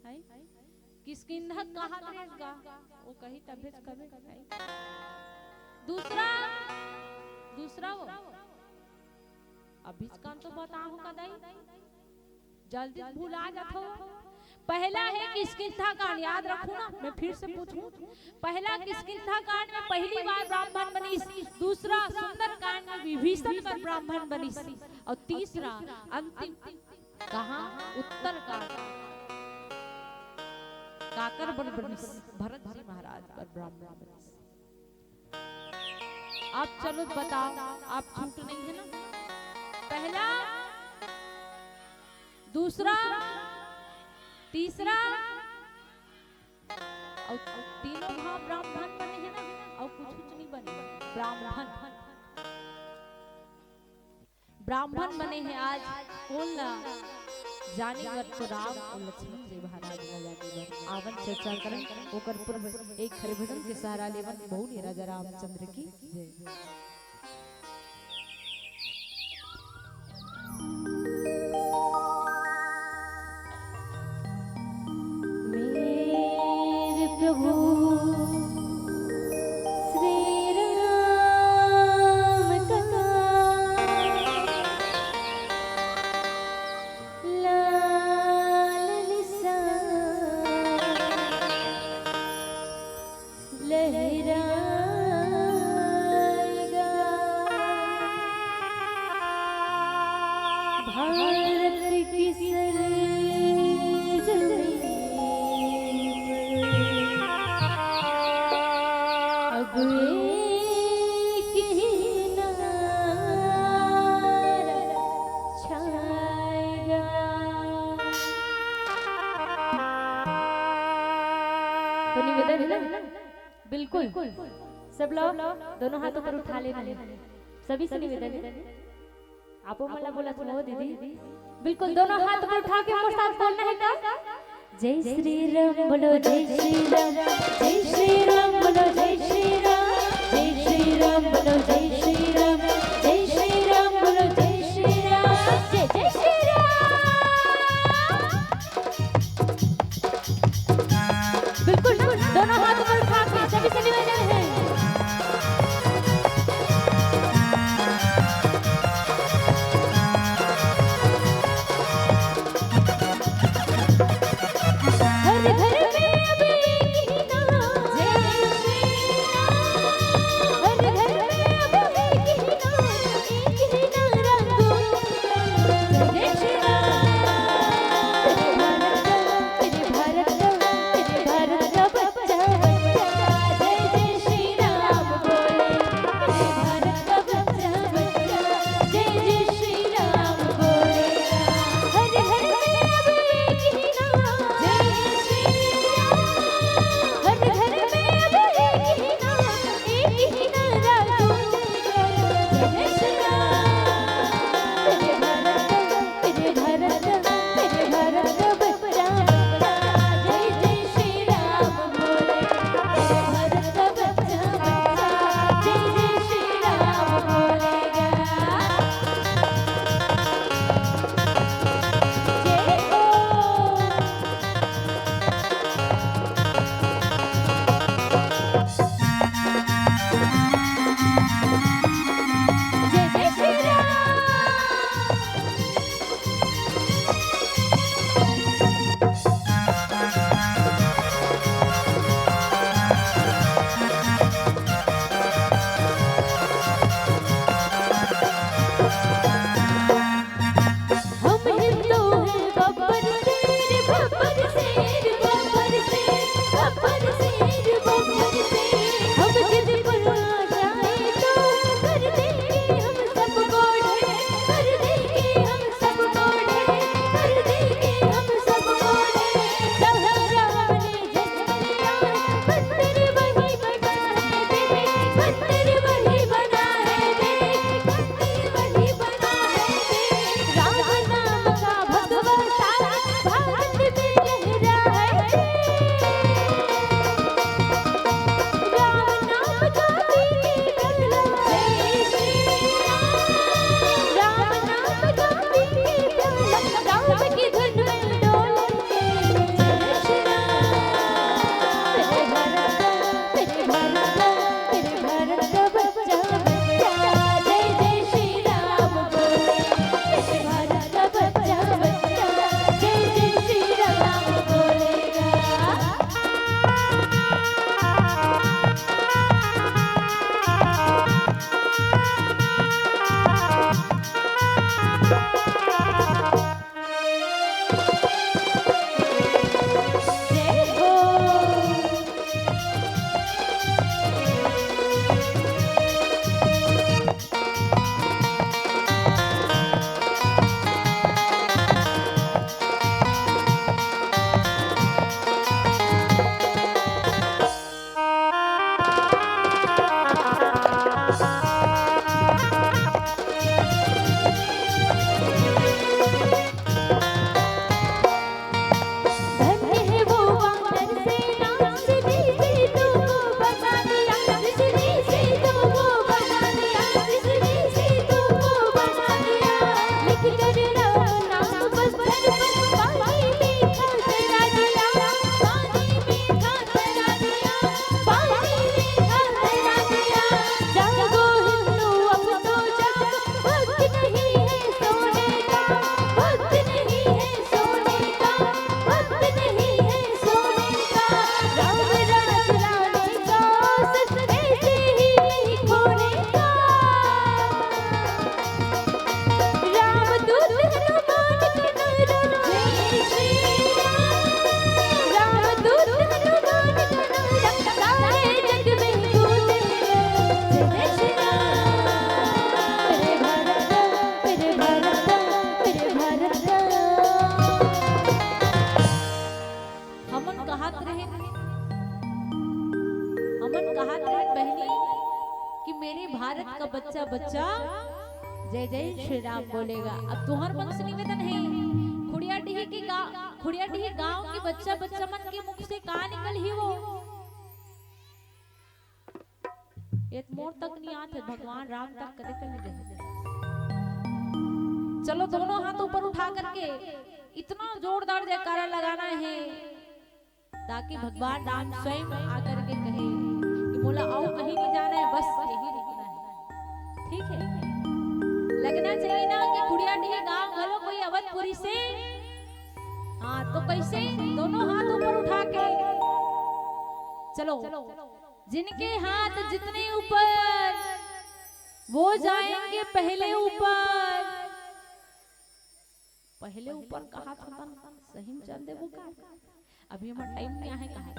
है? किष्किंधा कहात रहिस गा, वो कही तभेच कबे। दूसरा, दूसरा वो। अभीच कान तो बताहूं का दाई, जल्दी भुला जाथो। पहला है किष्किंधा कांड, याद रखो ना, मैं फिर से पूछूं। पहला किष्किंधा कांड में पहली बार ब्राह्मण बनिस, दूसरा सुंदर कांड में विभीषण बर ब्राह्मण बनिस, अउ तीसरा अंतिम कहाँ? उत्तर कांड। काकर बर बनिस? भरत जी महाराज बर ब्राह्मण बनिस। आप चलो बताओ, आप झूठ नहीं है ना? पहला, दूसरा, तीसरा, अउ तीनों घाव ब्राह्मण बने हे ना, अउ कुछ कुछ नहीं बने, ब्राह्मण। ब्राह्मण बने हे आज कोन ला जाने बर? तो राम अउ लक्ष्मण जी महाराज ला जाने बर। आवन चर्चा करन, ओकर पूर्व एक हरि भजन के सहारा लेवन। बोलिए राजा रामचंद्र की जय। मेरे प्रभु श्री राम का भारत की सरजमीं पर अब एक ही नारा छाएगा। तो निवेदन है ना, बिल्कुल सब लोग दोनों हाथ ऊपर उठा लेना है, सभी से निवेदन है। आपो मन ला बोलत हंव दीदी, बिल्कुल दोनों हाथ ऊपर उठा के मोर साथ बोलना है का? जय श्री राम बोलो, जय श्री राम, जय श्री राम बोलो, जय श्री राम, जय श्री राम बोलो, जय श्री राम, जय श्री राम बोलो, जय श्री राम, जय जय श्री राम। बिल्कुल ना, दोनों हाथ ऊपर उठा के सभी से निवेदन है। हर घर में अब एक ही नारा, जय श्री राम। हर घर में अब राम बोलेगा। अब तुहर मन से निवेदन हे, खुड़िया डीही के गा-, खुड़िया डीही गांव के बच्चा बच्चा मन के मुख से का निकलही वो? ये मोर तक नहीं आत हे, भगवान राम तक कदे कर नहीं रहे। चलो, दोनों हाथ ऊपर उठा करके इतना जोरदार जयकारा लगाना हे, ताकि भगवान राम स्वयं आकर के कहे कि मोला अउ कहीं नहीं जाना हे, बस यही रुकना हे। ठीक हे, लगना चाहिए ना कि खुड़िया डीही गांव घलो कोई अवधपुरी से। हाँ, तो कैसे? दोनों हाथ ऊपर उठा के। चलो, जिनके हाथ जितने ऊपर, वो जाएंगे पहले ऊपर। पहले ऊपर कहा था, सही में चल देबो का? अभी हमर टाइम नहीं आहे कहा।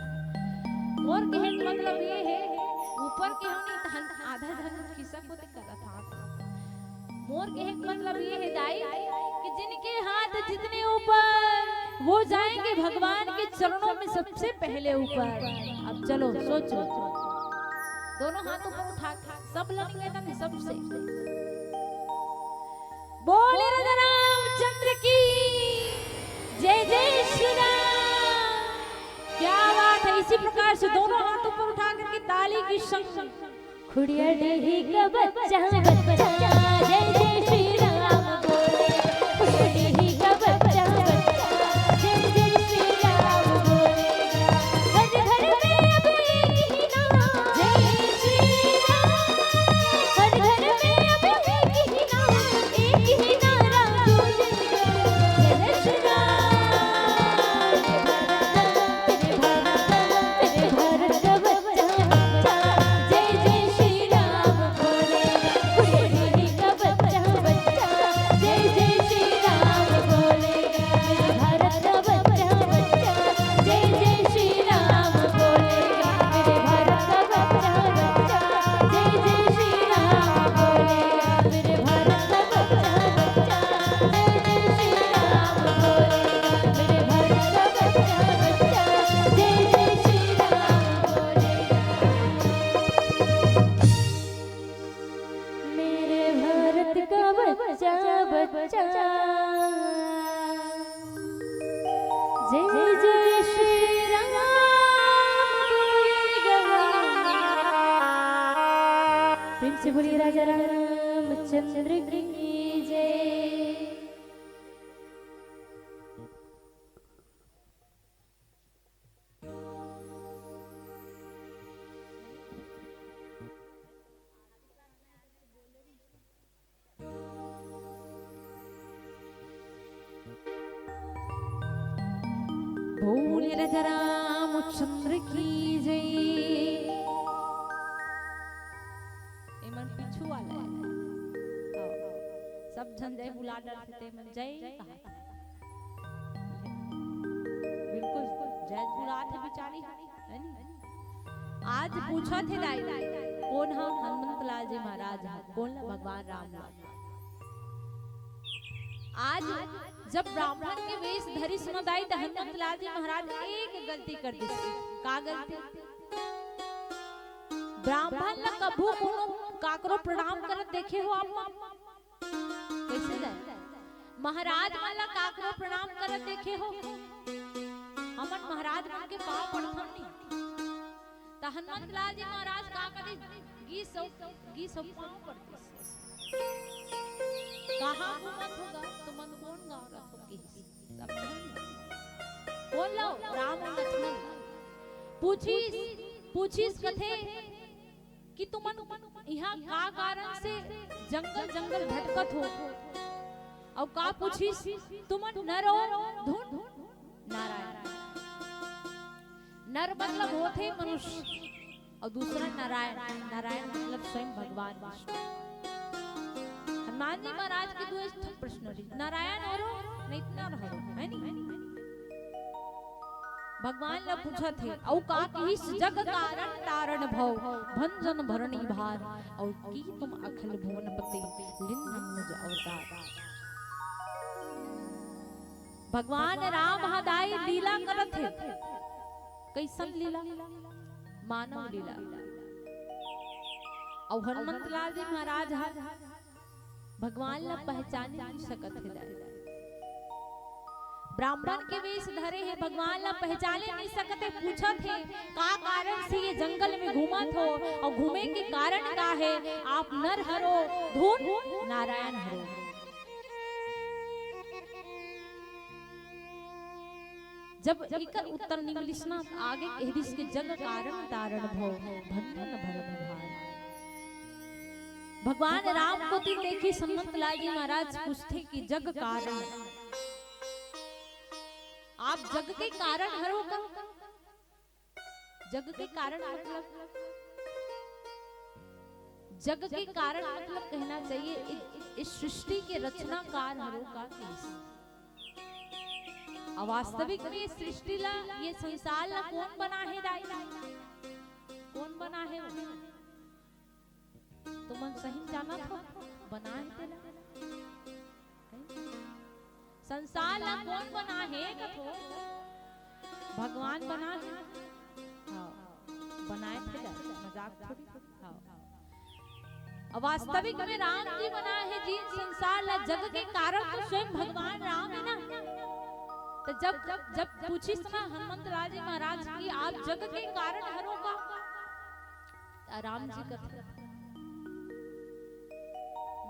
मोर कहे के मतलब ये हे, ऊपर के हमनी तहन आधा झन खिसक होते करत हाथ। मोर कहे के मतलब ये हे दाई कि जिनके हाथ जितने ऊपर, वो जाएंगे भगवान के चरणों में सबसे पहले ऊपर। अब चलो सोचो, दोनों हाथ ऊपर उठा, सब ला निवेदन हे सबसे। बोले राजा रामचंद्र की जय, जय श्री राम। क्या बात है। इसी प्रकार से दोनों हाथ ऊपर उठा करके ताली की संग। खुड़िया डीही का बच्चा, बच्चा, जय जय श्री राम बोले। खुड़िया डीही का बच्चा, बच्चा, जय जय श्री राम बोले। घर घर में अब एक ही नाम, जय श्री राम। घर घर में अब एक ही नाम, एक ही नारा गूंजेगा, जय श्री राम। तेरे भारत, तेरे भारत का बच्चा, बच्चा, जय जय श्री राम बोलेगा। खुड़िया डीही का बच्चा, बच्चा, जय जय श्री राम बोलेगा। मेरे भारत का बच्चा, बच्चा, जय जय श्री राम बोलेगा। मेरे भारत का बच्चा, बच्चा, जय जय श्री राम बोलेगा। मेरे भारत का बच्चा, बच्चा, जय जय श्री राम बोलेगा। मेरे भारत का बच्चा, बच्चा, जय जय श्री राम बोलेगा। मेरे भारत का बच्चा, बच्चा, जय जय श्री राम बोलेगा। प्रेम से बोलिए राजा रामचंद्र की जय। बोले राजा रामचंद्र की जय। एमन पीछू वाला हे। हाँ, सब झन जय बुला डरथे, तेमन जय कहा। बिल्कुल, जय बुलात हे बिचारी, हे नी? आज पूछत हे दाई, कोन ह? हनुमंत लाल जी महाराज ह। कोन ल? भगवान राम ल। आज जब ब्राह्मण के वेश धरिस न दाई, त हनुमंत लाल जी महाराज एक गलती कर दिस। का गलती? ब्राह्मण ल कभू कोनो काकरो प्रणाम करत देखे हो आप मन? कैसे जाए? महाराज मन ला काकरो प्रणाम करत देखे हो? हमन महाराज मन के पाँव पड़थन नहीं। त हनुमंत लाल जी महाराज का करिस? गिस अउ, गिस अउ पाँव पड़तिस। कहाँ घूमत हो गा? तुमन कोन गाँव रथो किहिस। तब कोन लो? राम अउ लक्ष्मण। पूछिस, पूछिस कथे, कि तुमन इहाँ का कारण से जंगल जंगल भटकत हो? अउ का पूछिस, तुमन नर हो धुन नारायण। नर मतलब होथे मनुष्य, अउ दूसरा नारायण। नारायण मतलब स्वयं भगवान विष्णु। हनुमान जी महाराज के दू ठन प्रश्न रहिस, नारायण हरो, नहीं त नर हरो, हे नी? भगवान ला पूछत हे, अउ का किहिस, जग कारण तारण भव, भंजन भरणी भार, अउ की तुम अखिल भुवन पते, लीन अनुज अवतार। भगवान राम ह दाई लीला करत हे। कइसन लीला? मानव लीला। अउ हनुमंत लाल जी महाराज ह भगवान ला पहचाने नहीं सकत हे दाई। ब्राह्मण के वेश धरे हे, भगवान ला पहचाने नहीं सकत हे। पूछत हे, का कारण से ये जंगल में घूमत हो और घूमे के कारण का हे? आप नर हरो, धुन नारायण हरो। जब एकर उत्तर नइ मिलिस ना, त आगे कह दिस के जग कारण तारण भव, भंजन भरन भार। भगवान राम कोति देखिस, हनुमंत लाल जी महाराज पूछथे कि जग कारण, आप जग के कारण हरो का? जग के कारण मतलब, जग के कारण मतलब कहना चाहिए, इ-, इस सृष्टि के रचनाकार हरो का कहिस। अउ वास्तविक में ये सृष्टि ला, ये संसार ला कोन बनाहे दाई? कोन बनाहे? तुमन सही जानत हो, बनाहे तेला। संसार ला कोन बनाहे कथो? भगवान बनाहे। हाँ, बनाए थे ला, मजाक थोड़ी। हाँ। अउ वास्तविक में राम जी बनाहे जी संसार ला, जग के कारण तो स्वयं भगवान राम हे ना। त जब, जब पूछिस ना हनुमंत लाल जी महाराज कि आप जग के कारण हरो का? त राम जी कथे,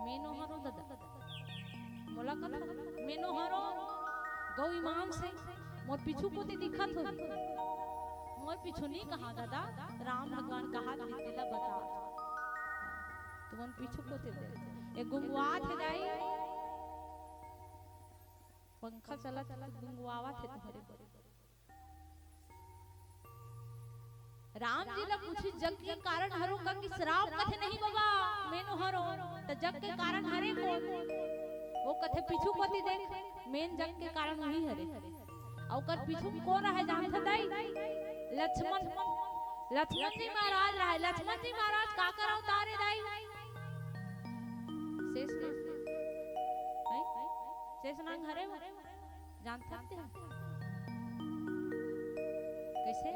"मैं नोहरो ददा।" मोला कथे, "मैं नोहरो, गऊ ईमान से मोर पीछू कोती दिखत होही।" मोर पीछू नहीं कहा ददा, राम भगवान कहा तेला बता। तुमन पीछू कोती दे। ए गुंगवात हे दाई, पंखा चलत हे, गुंगवावत हे तुम्हारे। राम जी ला पूछिस, "जग के कारण हरो का?" कि श्राप कथे, "नहीं बाबा, मैं नोहरो।" त जग के कारण हरे कोन? वो कथे, "पीछू कोती देख, main जग के कारण वही हरे।" अउ ओकर पीछू में कोन रहे जानत हे दाई? लक्ष्मण। लक्ष्मण जी महाराज रहे। लक्ष्मण जी महाराज काकर अवतार हे दाई? शेष नाग। हैं? शेष नाग हरे वो? जानत हे? कैसे?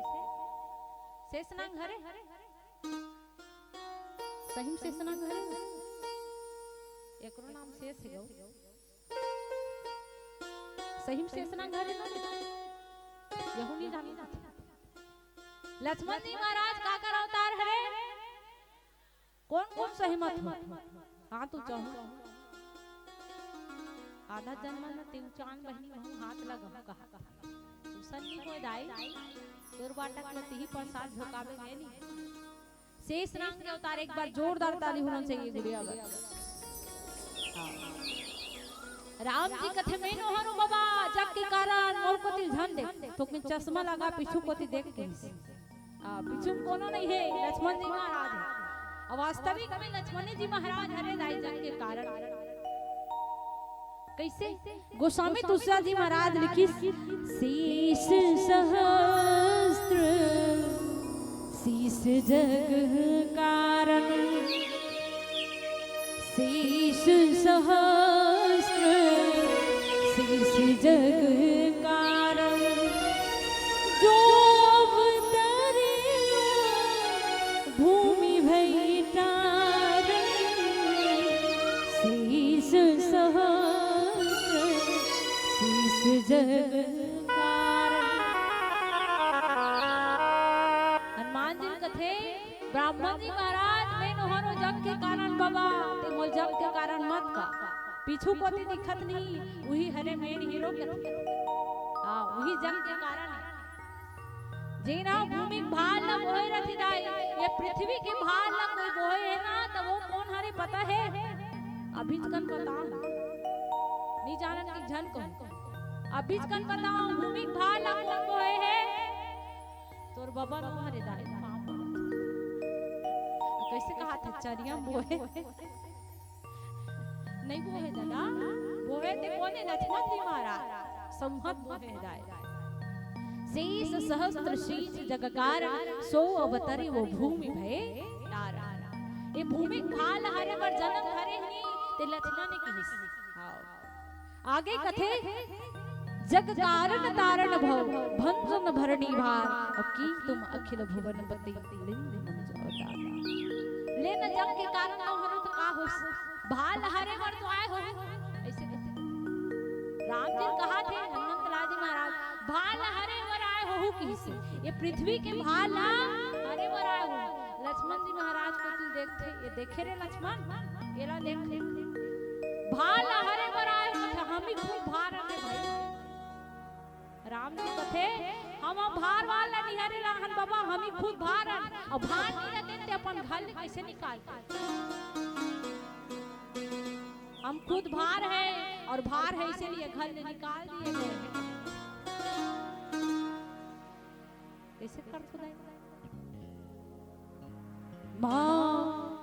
शेष नाग हरे? सही में शेष नाग हरे? एकरो नाम शेष हे गो। सही में शेष नाग हरे ना? यहू नहीं जानत। लक्ष्मण जी महाराज काकर अवतार हरे? कोन कोन सहमत हो? हाथ ऊंचा हो। आधा जन्म में तिउचान बहिनी महूं हाथ लगाहूं कहा। तुसन नहीं होय दाई, तोर बाटा के तिही प्रसाद झोंकाबे में नहीं। शेष नाग के अवतार, एक बार जोरदार ताली होना चाहिए गुड़िया बर। हाँ। राम जी कथे, "मैं नोहरो बाबा, जग के कारण, मोर कोती झन देख।" थोकिन चश्मा लगा, पीछू कोती देख के। आ, पीछू में कोनो नहीं हे, लक्ष्मण जी महाराज हे। अउ वास्तविक में लक्ष्मण जी महाराज हरे दाई जग के कारण। कैसे? गोस्वामी तुलसीदास जी महाराज लिखिस, "शीश सहस्त्र शीश जग कारण, शीश सहस्त्र शीश जग कारण, जो अवतरियो भूमि भई टारण, शीश सहस्त्र शीश जग कारण।" हनुमान जी कथे, "ब्राह्मण जी महाराज, मैं नोहरो जग के कारण बाबा, ते मोर जग के कारण मत का। पीछू कोती दिखत नहीं, उही हरे main hero कथे। हाँ, उही जग के कारण हे।" जेन ह भूमि के भार ल बोहे रथे दाई, ये पृथ्वी के भार ल कोई बोहे हे ना, त वो कोन हरे पता हे? अभीच कन बताओ। नहीं जानन कि झन कहूं। अभीच कन बताओ, भूमि के भार ल कोन बोहे हे? तोर बबा नोहरे दाई, पाँव पड़त। कैसे कहा थे, चरिया बोहे? नहीं बोहे दादा, बोहे ते कोने? लक्ष्मण जी महाराज, संहत बोहे दाई। शीश सहस्त्र शीश जग कारण, सो अवतरे वो भूमि भय टारण। ये भूमि के भार ल हरे बर जन्म धरे हनी, ते लक्ष्मण ने कहिस। हाँ। आगे कथे, "जग कारण तारण भव, भंजन भरनी भार, अउ कीन तुम अखिल भुवन पति, लिंग मंजो दाता।" ले न जग के कारण नोहरो त का होस? भार ल हरे बर तो आए होहू, अइसे कहिथे। राम जी कहाथे हनुमंत लाल जी महाराज, "भार ल हरे बर आए होहू," कहिसे। ये पृथ्वी के भार ल हरे बर आए होहू। लक्ष्मण जी महाराज कोती ल देखथे, ये देखे रे लक्ष्मण, एला देख, भार ल हरे बर आए होहू, हम ही खुद भार हन रे भाई। राम जी कथे, "हम ह भार वार ल निहारे रहन बाबा, हम ही खुद भार हन, अउ भार नइ रहते ते अपन घर ले कइसे निकालते? हम खुद भार है अउ भार है, इसीलिए घर ले निकाल दिए गए हैं।" कइसे करथो दाई? माँ,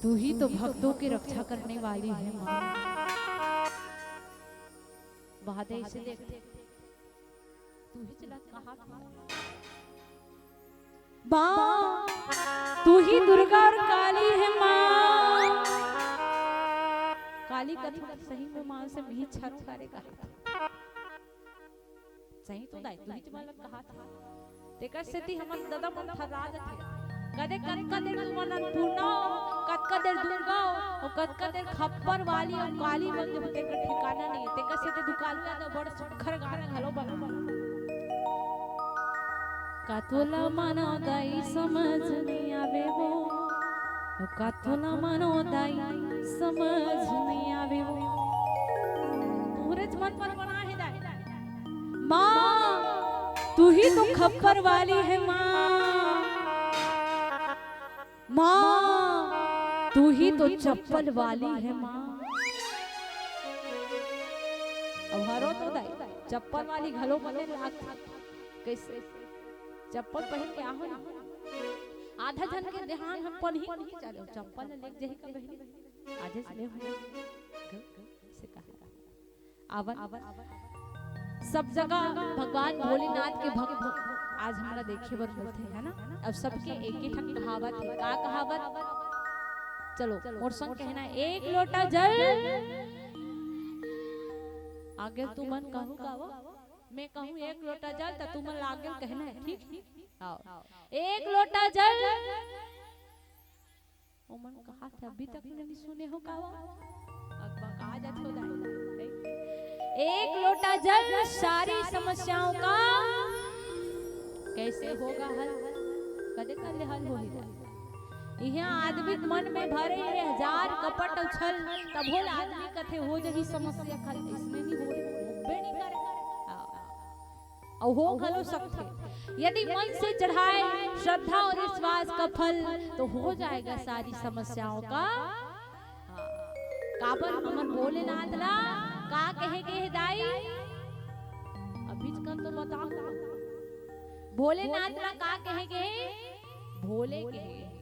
तू ही तो भक्तों की रक्षा करने वाली है माँ। वहां दे इसे देख, तू ही चला कहा था। माँ, तू ही दुर्गा और काली है माँ। काली कथा सही में माँ से भी छर छारे कहा। सही तो दाई, तू ही तो मतलब कहा था। तेकर सेती हमर ददा मन थर्रा जथे। कदे कतका देर तुमन अन्नपूर्णा हो, कतका देर दुर्गा हो, अउ कतका देर खप्पर वाली अउ काली बन जहू, तेकर ठिकाना नइ हे। तेकर सेती दुकालू यादव बड़ सुग्घर गाना घलो बना। का तोला मानो दाई समझ नइ आवे वो, ओ का तोला मानो दाई समझ नइ आवे वो। तोहरेच मन पर बना हे दाई। माँ, तू ही तो खप्पर वाली है माँ। माँ, तू ही तो चप्पल वाली है माँ। अब हरो तो दाई, चप्पल वाली घलो बने लागथे। कइसे? चप्पल पहिर के आहो ना। आधा झन के देहान हम पनही नहीं चले, चप्पल ले जाही का बहिनी? आधे से ले हो। से कहा। आवन। सब जगह भगवान भोलेनाथ के भक्त आज हमरा देखे बर मिलथे, है ना? अब सबके एक ही ठन कहावत हे। का कहावत? चलो, मोर संग कहना हे, "एक लोटा जल।" आगे तुमन कहू का वो? मैं कहूँ, "एक लोटा जल," त तुमन आगे कहना हे, ठीक? आओ। "एक लोटा जल।" ओमन कहा थे, "अभी तक नहीं सुने हो का वो?" अकबका जाथे दाई। "एक लोटा जल सारी समस्याओं का कैसे होगा हल?" कदे कर ले हल होही दाई। इहाँ आदमी मन में भरे हे हजार कपट अउ छल, तभो ले आदमी कथे, "हो जही समस्या खल।" इसने नहीं हो, होबे नहीं करे। अउ हो घलो सकथे। यदि मन से चढ़ाए श्रद्धा और विश्वास का फल, तो हो जाएगा सारी समस्याओं का। हाँ। काबर हमर भोलेनाथ ला का कहे गे हे दाई? अभी कन तो बताओ। भोलेनाथ ला का कहे गे हे? भोले कहे गे हे।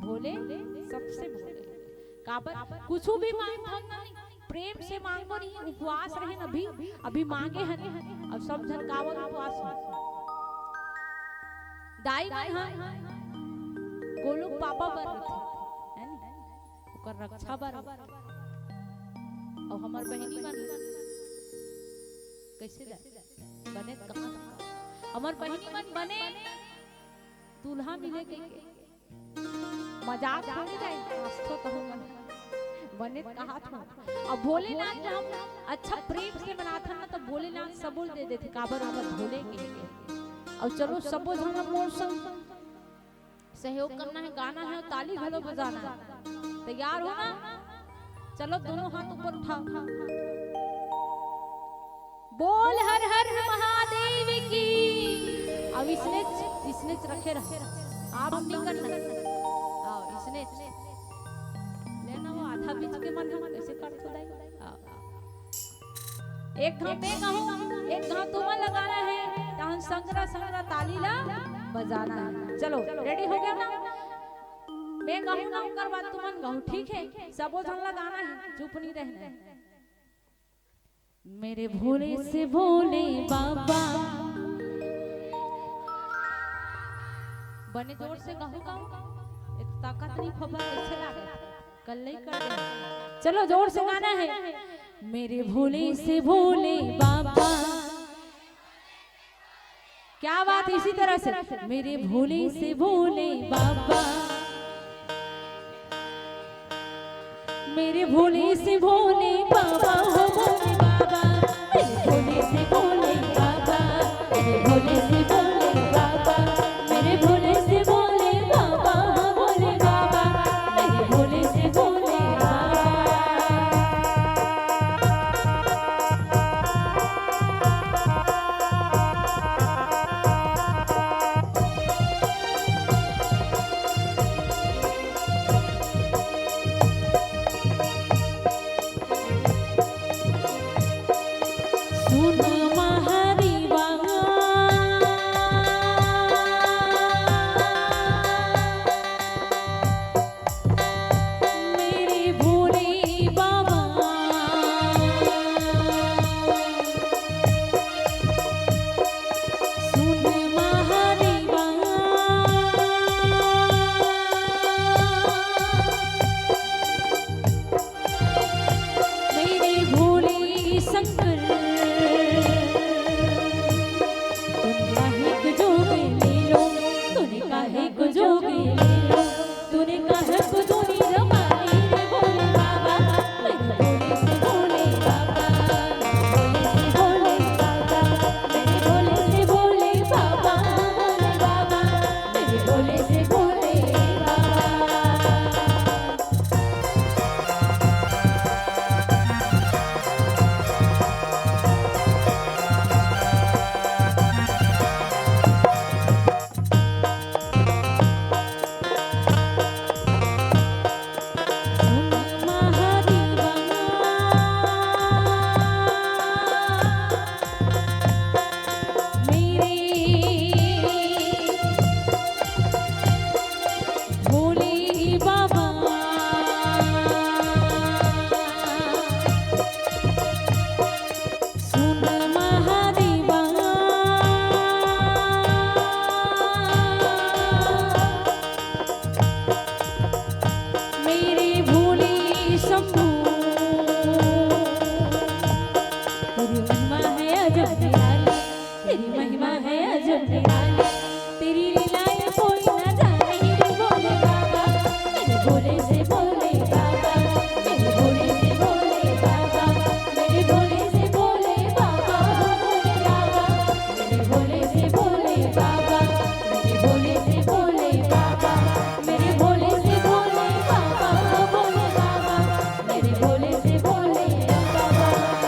भोले, सबसे भोले। काबर कुछु भी मांगथन ना, प्रेम से मांगो नहीं, उपवास रहे ना, अभी, अभी मांगे हन, अब सब झन कावन उपवास हो। दाई मन ह गोलू पापा बर रथे, है नी? ओकर रक्षा बर। अउ हमर बहिनी मन कइसे दाई? बने कहाँ? हमर बहिनी मन बने दूल्हा मिले के, के। मजाक थोड़ी जाए, हंसथो तहु मन। बने कहा था। अब भोलेनाथ जब हम अच्छा प्रेम से मनाथन ना, तो भोलेनाथ सबो ल दे देथे, काबर ओला भोले के। अब चलो, सबो झन मोर संग सहयोग करना हे, गाना हे, ताली घलो बजाना हे। तैयार हो ना? चलो, दोनों हाथ ऊपर उठाओ। बोल हर हर महादेव की। अब इसने, इसने रखे रहो। आप नहीं करना। आओ, इसने लेना, वो आधा बीच के मन है, ऐसे कर तो दाई। आओ। एक घाव मैं गाहूं, एक घाव तुमन ला गाना हे, तहन संगरा संगरा ताली ला बजाना हे। चलो, ready हो गया ना? मैं गाहूं ना, ओकर बाद तुमन गाहू, ठीक हे? सबो झन ला गाना हे, चुप नहीं रहना हे। मेरे भोले से भोले बाबा। बने जोर से गाहू, गाहू। ए, ताकत नहीं, खबर कैसे लागे? कल नहीं कर दे। चलो, जोर से गाना हे। मेरे भोले से भोले बाबा। क्या बात है, इसी तरह से। मेरे भोले से भोले बाबा। मेरे भोले से भोले बाबा, हो भोले बाबा, मेरे भोले से भोले बाबा, मेरे भोले से भोले बाबा, मेरे भोले से भोले बाबा, हो भोले बाबा, मेरे भोले से भोले बाबा। सुन महादेवा, मेरे भोले बाबा, सुन महादेवा। मेरे भोले शंकर, तूने काहे को जोग ले लो, तूने काहे को जोग ले लो, तूने काहे को जोड़ी जमाई रे भोले बाबा, मेरे भोले से भोले बाबा, मेरे भोले से भोले बाबा, मेरे भोले से भोले बाबा, भोले बाबा, मेरे भोले से भोले बाबा। भोले बाबा, सुन महादेवा, मेरे भोले शंभू, तेरी महिमा है अजब निराली। तेरी महिमा है अजब निराली, तेरी लीलाएं कोई ना जाने रे भोले बाबा, मेरे भोले से भोले बाबा, मेरे भोले से भोले बाबा, मेरे भोले से भोले बाबा, हो भोले बाबा, मेरे भोले से भोले बाबा, मेरे भोले से भोले बाबा, मेरे भोले से भोले बाबा, हो भोले बाबा, मेरे भोले से भोले बाबा,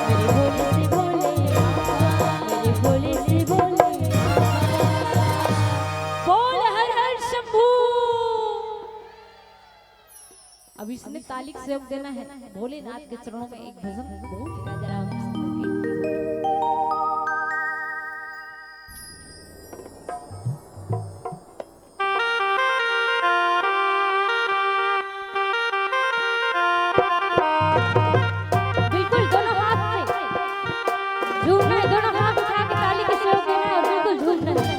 मेरे भोले से भोले बाबा, मेरे भोले से भोले बाबा। बोल हर हर शंभू। अब इसमें ताली का सहयोग देना है भोलेनाथ के चरणों में। एक भजन राजा राम चंद्र के। बिल्कुल दोनों हाथ से झूमना है, दोनों हाथ उठा के ताली के सहयोग देना है और बिल्कुल झूमना है।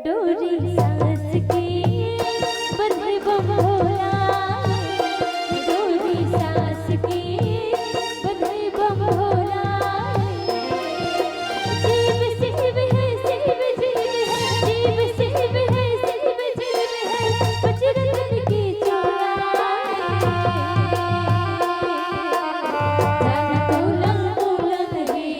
डोरी सास के बंधे बम भोला, डोरी सास के बंधे बम भोला। शिव शिव है, शिव शिव है, शिव शिव है, शिव शिव है, बजरंग की चोला। जान तोला तोला लगे।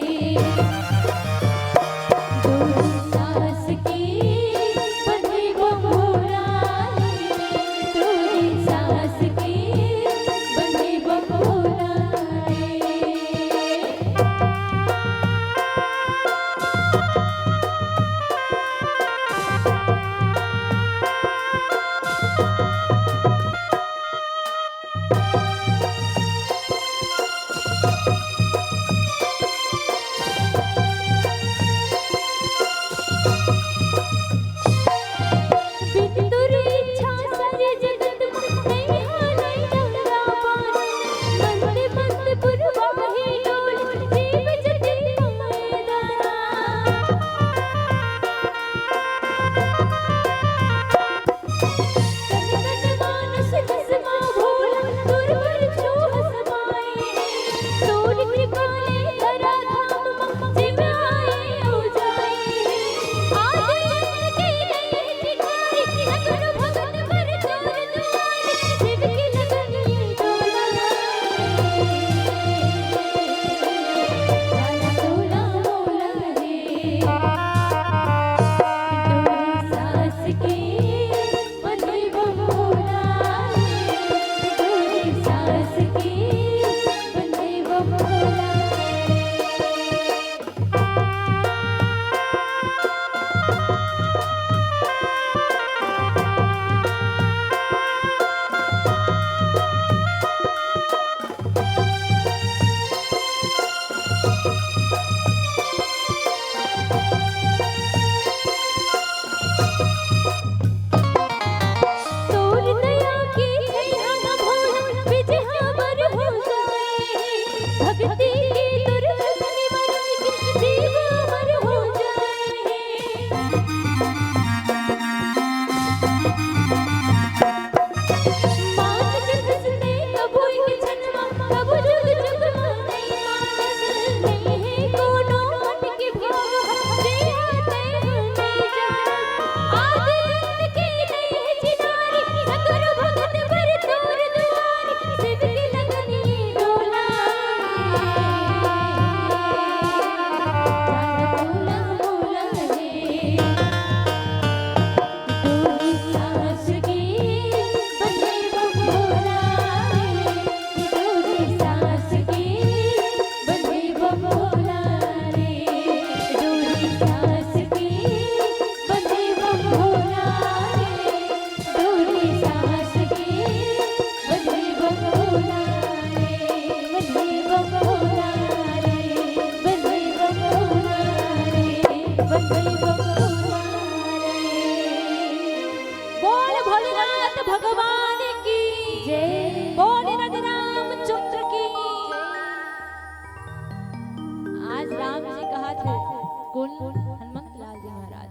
बोल हनुमंत लाल जी महाराज।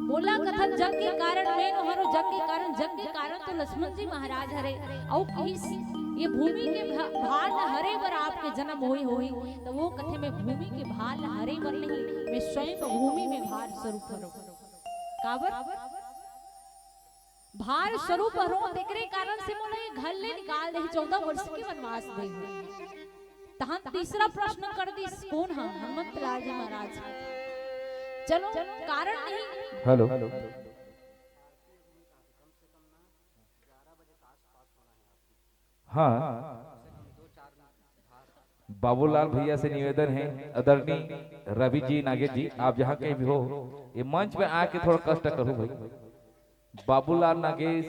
मोला कथन जग के कारण, मैं नोहरो जग के कारण, जग के कारण तो लक्ष्मण जी महाराज हरे। अउ कहिस, ये भूमि के भा-, भार ल हरे बर आपके जन्म होय होही। त वो कथे, मैं भूमि के भार ल हरे बर नहीं, मैं स्वयं भूमि में भार स्वरूप हरों। काबर? भार स्वरूप हरों, तेकरे कारण से मोला ये घर ले निकाल दे, चौदह वर्ष के वनवास दे। तहन तीसरा प्रश्न कर दिस, कोन ह? हनुमंत लाल जी महाराज। चलो, कारण नहीं। हेलो। हाँ। बाबूलाल भैया से निवेदन है, आदरणीय रवि जी, नागेश जी, आप जहाँ कहीं भी हो, ये मंच में आके थोड़ा कष्ट करो भाई। बाबूलाल नागेश,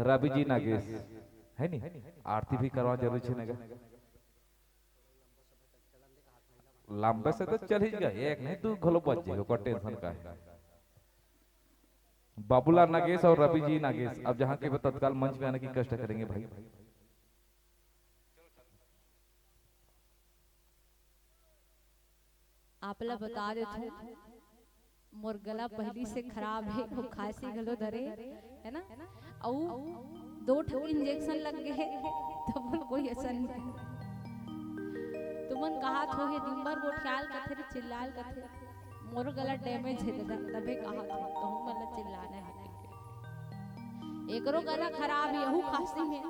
रवि जी नागेश, है नी? आरती भी करवा जरूरी छे नगा। लंबे से तो चल ही गए, एक नहीं दू घलो बज जाए, ओकर टेंशन का है। बाबूलाल नागेश और रवि जी नागेश, अब जहाँ के भी तत्काल मंच में आने की कष्ट करेंगे भाई। आप ला बता देथों, मोर गला पहिली से खराब हे, वो खांसी घलो धरे, है ना? अउ दो ठक इंजेक्शन लग गे हे, तब कोई असर नहीं। तुमन कहाथो हे, दिन भर गोठियाल कथे रे, चिल्लाल कथे। मोरो गला डैमेज हे दादा, तभे कहाथों, तहूं मन ला चिल्लाना हे। एकरो गला खराब हे, यहू खांसी में।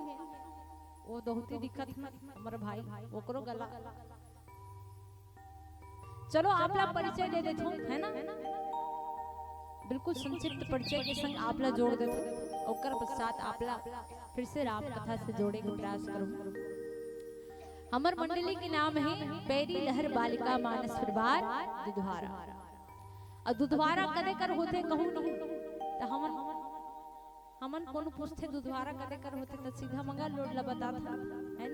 वो दोहती दिखत हे, हमर भाई, ओकरो गला। चलो, आप ला परिचय दे देथों, है ना? बिल्कुल संक्षिप्त परिचय के संग आप ला जोड़ देथों, ओकर पश्चात आप ला फिर से राम कथा से जोड़े के प्रयास करूं। हमर मंडली के नाम हे पैरी लहर बालिका मानस परिवार दुधवारा। अउ दुधवारा कदे कर होथे कहूं नहीं, त हमन हमन कोनो पूछथे दुधवारा कदे कर होथे, त सीधा मंगल रोड ला बताथन, है न?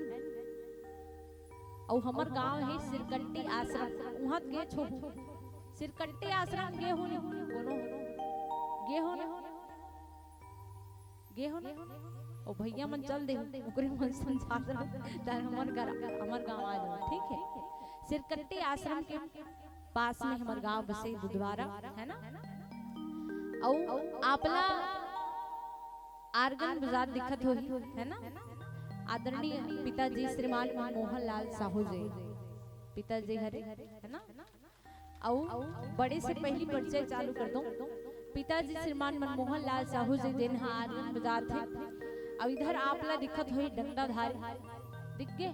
अउ हमर गांव हे सिरकट्टी आश्रम, उहां गे छो। सिरकट्टी आश्रम गे हो नहीं, कोनो गे हो नहीं, गे हो नहीं। ओ भैया मन चल दे, ओकरे मन संसार, त हमर घर, हमर गांव आ जाओ, ठीक है? सिरकट्टी आश्रम के पास में हमर गांव बसे दुधवारा, है ना? अउ आपला आर्गन बजात दिखत होही, है ना? आदरणीय पिताजी श्रीमान मनमोहन लाल साहू जी, पिताजी हरे, है ना? अउ बड़े से पहिली परिचय चालू कर दो। पिताजी श्रीमान मनमोहन लाल साहू जी, जेन ह आर्गन बजात हे, अउ इधर आपला दिखत होही डंडाधारी, दिख गे?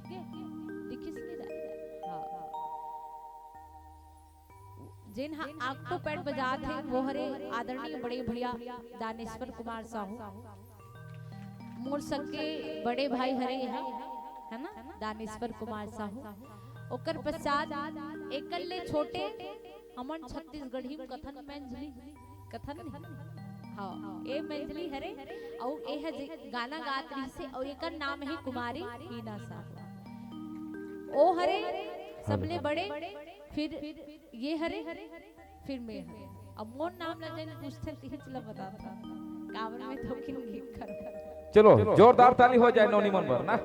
दिखिस नहीं दा? हाँ। जेन ह octopad बजात हे, वो हरे आदरणीय बड़े भैया दानेश्वर कुमार साहू। मोर सगे बड़े भाई हरे, है ना, दानेश्वर कुमार साहू। ओकर पश्चात एकर ले छोटे, हमन छत्तीसगढ़ी में कथन, मैंझली, कथन नहीं? हाँ, ए मैंझली हरे, अउ ए ह जे गाना गात रहिसे, अउ एकर नाम हे कुमारी हीना साहू। ओ हरे सबले बड़े, फिर ये हरे, फिर मैं हरे। अब मोर नाम ला जेन पूछथे, तिहिच ला बताथों। काबर मैं धोखिन गीत कर। चलो, जोरदार ताली हो जाए नोनी मन बर ना।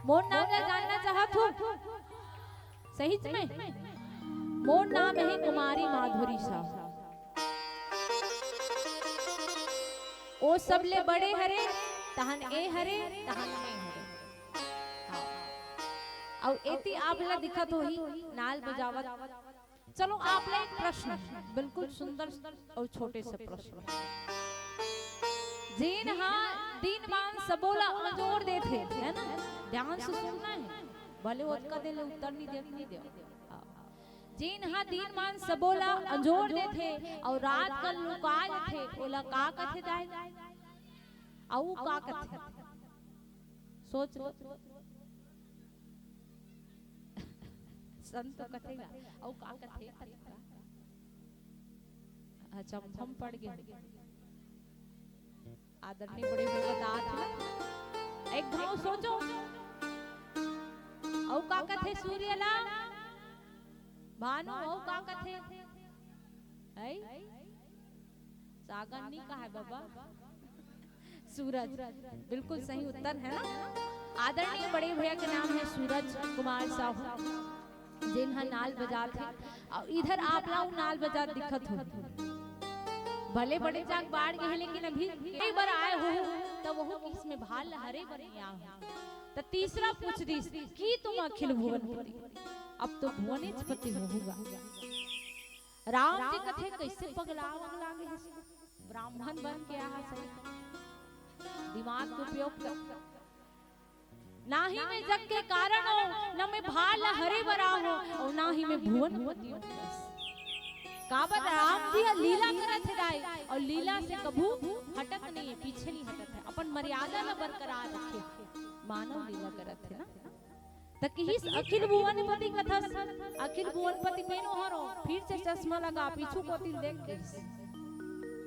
मोर नाम ला जानना चाहत हो? सही में? मोर नाम हे कुमारी माधुरी साहू। ओ सबले बड़े हरे, तहन ए हरे, तहन मैं हरे। हाँ। अउ एती आप ला दिखत होही, नाल बजावत। चलो, आप ला एक प्रश्न, बिल्कुल सुंदर अउ छोटे से प्रश्न। जेन हा दीन मान सबो ला अंजोर देथे, है ना? ध्यान से सुनना है, भले ओतका दिन ले उत्तर नहीं दे, नहीं दे। हाँ। जेन हा दीन मान सबो ला अंजोर देथे अउ रात का लुका लेथे, ओला का कथे दाई? अउ का कथे? सोच लो। संत तो कथेगा, अउ का कथे? अच्छा, हम पड़ गए। आदरणीय बड़े भैया बतात हे ना, एक घाव सोचो। अउ का कथे सूर्य ला? भानु, अउ का कथे? है? सागर नहीं कहा है बाबा। सूरज, बिल्कुल सही उत्तर है ना। आदरणीय बड़े भैया के नाम है सूरज कुमार साहू। जेन ह नाल बजात हे, अउ इधर आप ला नाल बजात दिखत हो। भले बड़े जाग बाढ़ गे हे, लेकिन अभी कई बार आए हो, त वहू किहिस में भार ला हरे बर नइ आए हो। त तीसरा पूछ दिस कि तुम अखिल भुवन पति, अब तो भुवनेच पति होहू गा। राम जी कथे, "कइसे पगलावन लागे हस, ब्राह्मण बन के आए हस, सही दिमाग के उपयोग कर।" ना ही मैं जग के कारण हो, न मैं भार ला हरे बर आए हो, अउ ना ही मैं भुवन पति हो। काबर राम जी ह लीला करत हे दाई, अउ लीला से कभू हटत नइ हे, पीछे नइ हटत हे, अपन मर्यादा ला बरकरार रखे। मानव लीला करत हे ना। त किहिस अखिल भुवन पति कथस, अखिल भुवन पति में नोहर हो, फिर से चश्मा लगा, पीछू कोती देख किहिस।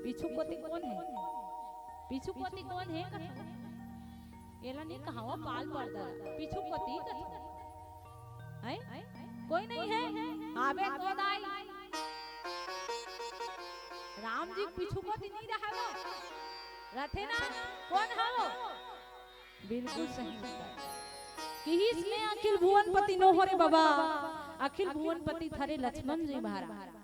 पीछू कोती कोन हे? पीछू कोती कोन हे कथो? एला नइ कहावव, पाल पर्दा। पीछू कोती कथो। हैं? कोई नइ हे? आबे तो दाई। राम जी पीछू कोती नइ रहे वो। रथे ना? कोन हे वो? बिल्कुल सही उत्तर। किहिस में अखिल भुवन पति नोहर रे बबा, अखिल भुवन पति हरे लक्ष्मण जी महाराज।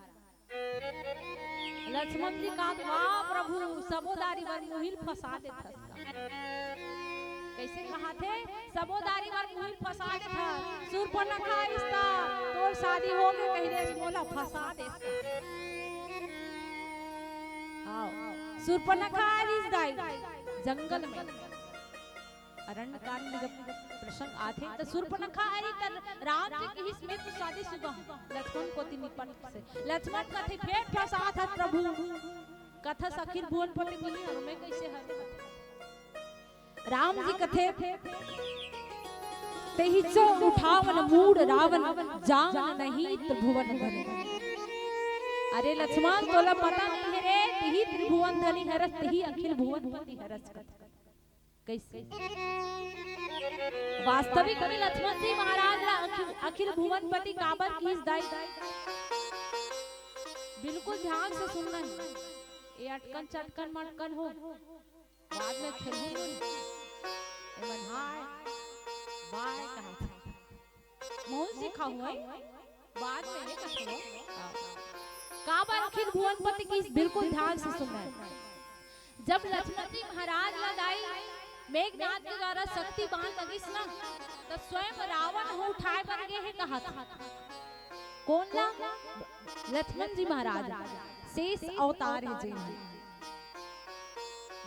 लक्ष्मण जी कहा, "वाह प्रभु, सबो दारी बर मुहिल फंसा देथस।" कइसे कहाथे? "सबो दारी बर मुहिल फंसा देथस।" सूर्पनखा रिश्ता, तोर शादी हो गे कहिदेस, मोला फंसा देस। हाँ, सूर्पनखा रिश्ता जंगल में। अरण्यकांड में जब प्रसंग आथे, त सूर्पनखा आही, त राम जी किहिस, "मैं तो शादी सुदा हूँ।" लक्ष्मण कोती निपट से। लक्ष्मण कथे, "फेर फंसात हस प्रभु, कथस अखिल भुवन पति नोहर, मैं कइसे हरँव?" राम जी कथे, "तेहि चो उठावन मूड़ रावन, जान नहीं त्रिभुवन धनी।" अरे लक्ष्मण, तोला पता नइ हे रे, तेहि त्रिभुवन धनी हरस, तेहि अखिल भुवन पति हरस। कइसे? वास्तविक में लक्ष्मण जी महाराज ला अखिल, अखिल भुवन पति काबर किहिस दाई? बिल्कुल ध्यान से सुनना हे। ये अटकन चटकन मटकन हो, बाद में खेलहू नहीं। एमन हाय, बाय कहा था। मोहन जी खाहू है, बाद में ये कथो। काबर अखिल भुवन पति किहिस, बिल्कुल ध्यान से सुनना हे। जब लक्ष्मण जी महाराज ला दाई मेघनाथ के द्वारा शक्ति बाण लगिस ना, त स्वयं रावण ह उठाए बर गे हे कहा था। कोन ला? लक्ष्मण जी महाराज। शेष अवतार हे जेन,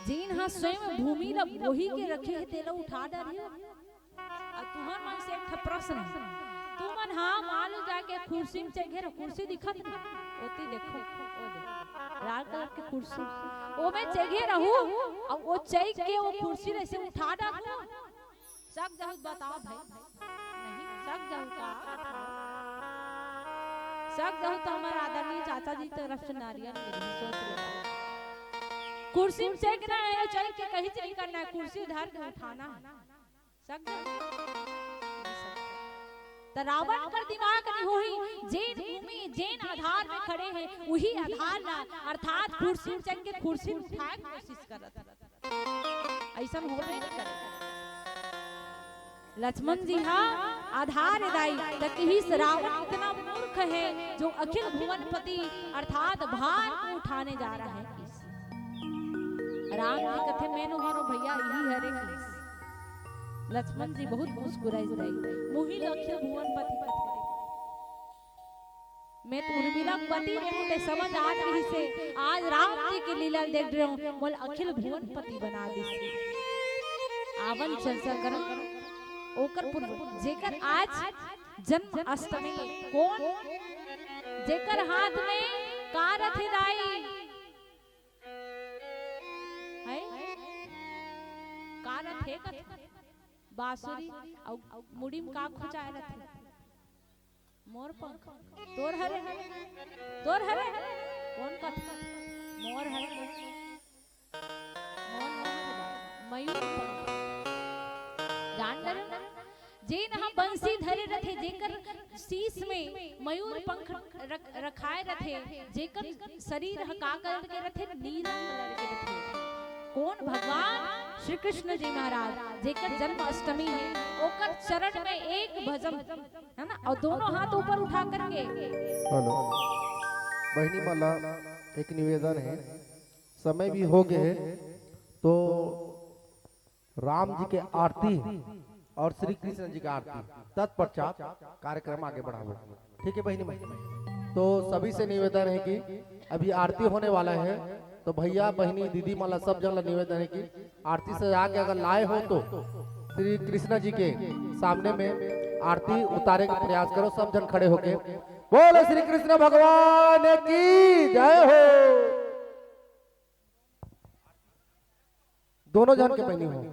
जेन ह स्वयं भूमि ला बोही के रखे हे, तेला उठा डारे हे। अउ तुहर मन से एक ठा प्रश्न हे, तुमन हा मान लो जाके कुर्सी में चघे रहो, कुर्सी दिखत नहीं, ओती देखो, ओ देखो, लाल कलर के कुर्सी, ओमे चघे रहू, अउ ओ चघ के ओ कुर्सी ला अइसे उठा डारहू, सक जाहू त बताओ भाई, नहीं सक जाहू का? सक जाहू त हमर आदरणीय चाचा जी तरफ से नारियल मिलही, सोच लो। कुर्सी में चघना हे, चघ के कहीं से निकलना हे, कुर्सी धर के उठाना हे। सक जाहू। त रावण कर दिमाग नहीं होही, जेन भूमि, जेन आधार में खड़े हे, उही आधार ला, अर्थात कुर्सी में चघ के कुर्सी उठाए के कोशिश करत हे। अइसन होबे नहीं करे। लक्ष्मण जी हा आधार हे दाई, त किहिस रावण इतना मूर्ख हे जो अखिल भुवनपति अर्थात भार को उठाने जा रहा है। राम जी कथे, "मैं नोहरो भैया, इही हरे।" लक्ष्मण जी बहुत मुस्कुराइस दाई, "मुही ल अखिल भुवनपति कथे।" मैं तो उर्मिला के पति रहूं, ते समझ आ रही से, आज राम जी के लीला देख रहे हो, मोला अखिल भुवन पति बना दी। आवन चर्चा करन, ओकर पूर्व, जेकर आज जन्म अष्टमी, कोन, जेकर हाथ में का रथे दाई? है? का रथे कथे? बांसुरी, अउ मुड़ी में का खुचाए रथे? मोर पंख। तोर हरे? तोर हरे? कोन कथे? मोर हरे। मोर नोहरे। मयूर पंख। जान डरे ना? जेन ह बंसी धरे रथे, जेकर शीश में मयूर पंख रख-, रखाए रथे, जेकर शरीर ह का कलर के रथे? नीला कलर के रथे। कौन? भगवान श्री कृष्ण जी महाराज, जेकर जन्म अष्टमी है, ओकर चरण में एक भजन, है ना, और दोनों हाथ ऊपर उठा करके। हेलो, बहिनी मन ला एक निवेदन है, समय भी हो गए है, तो राम जी के आरती और श्री कृष्ण जी के आरती तत्पश्चात कार्यक्रम आगे बढ़ाबो। ठीक है बहिनी मन, तो सभी से निवेदन है कि अभी आरती होने वाला है, तो भैया, बहिनी, दीदी मन ला, सब जन ला निवेदन है कि आरती सजा के अगर लाए हो तो श्री कृष्ण जी के सामने में आरती उतारे के प्रयास करो, सब जन खड़े होके। बोलो श्री कृष्ण भगवान की जय हो। दोनों जन के बहिनी हो।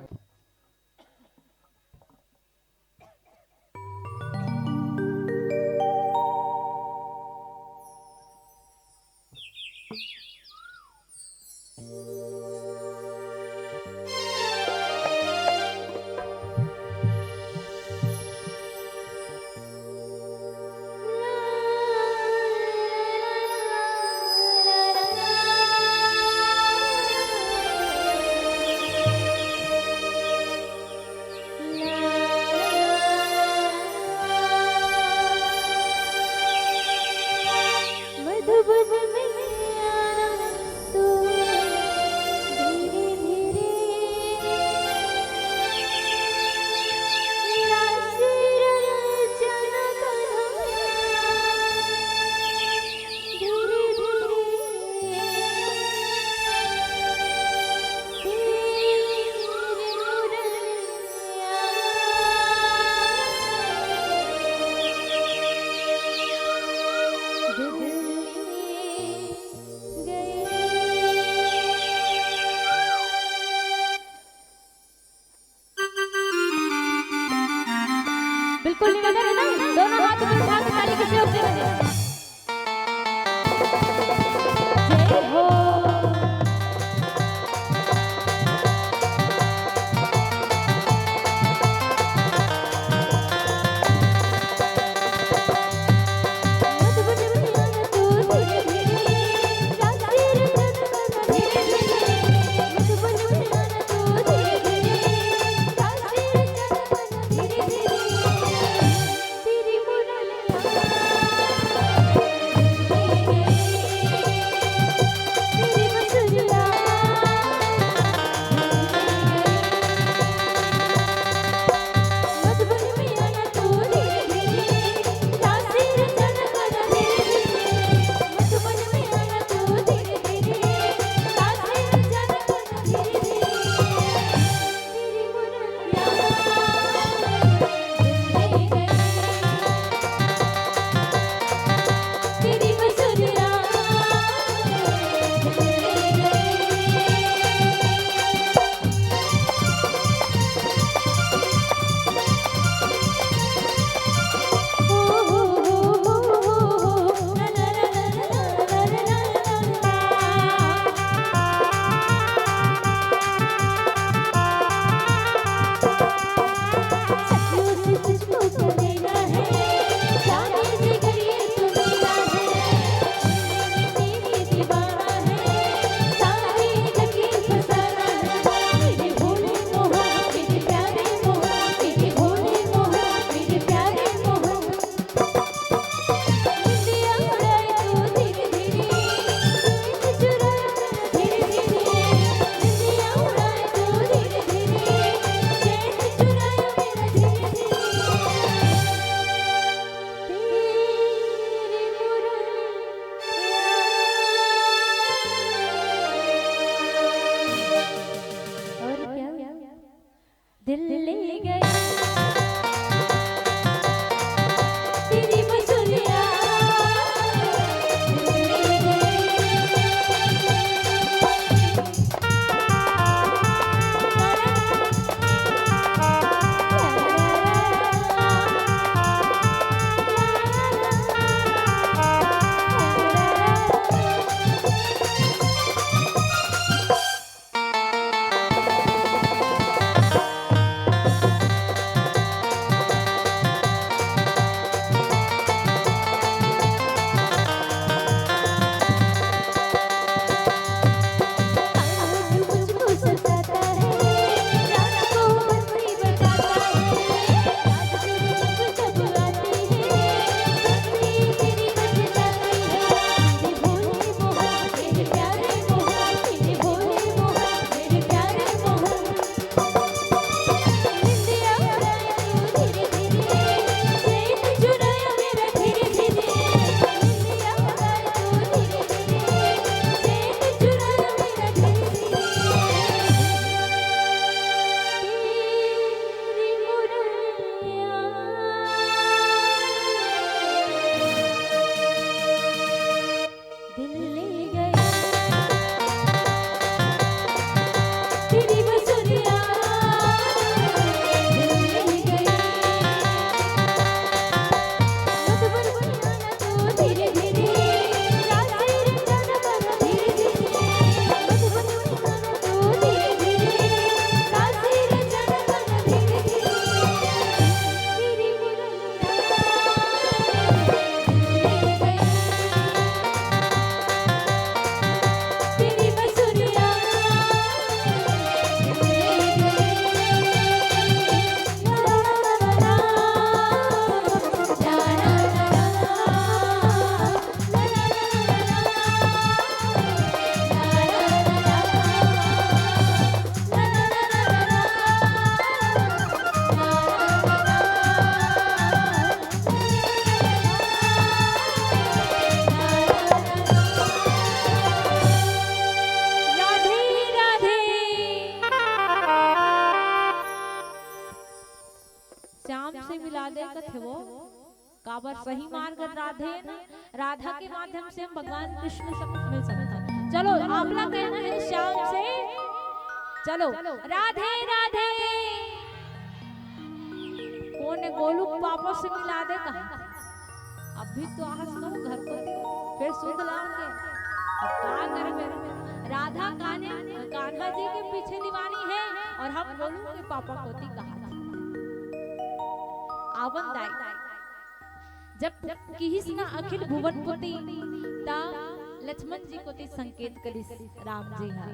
बाबा सही मार्ग राधे ना, राधा के माध्यम से हम भगवान कृष्ण से मिल सकते हैं। चलो, आपला कहना है श्याम से, चलो, राधे राधे। कोन हे गोलू के पापा से मिला दे कहा? अभी तो आहस कहूँ घर को, फिर सुध लाओगे। अब का करबे? राधा कान्हे, कान्हा जी के पीछे दीवानी है और हम गोलू के पापा कोती कहा था। आवन दाई, जब किहिस ना अखिल भुवन पति, ता लक्ष्मण जी कोती संकेत करिस राम जी हा।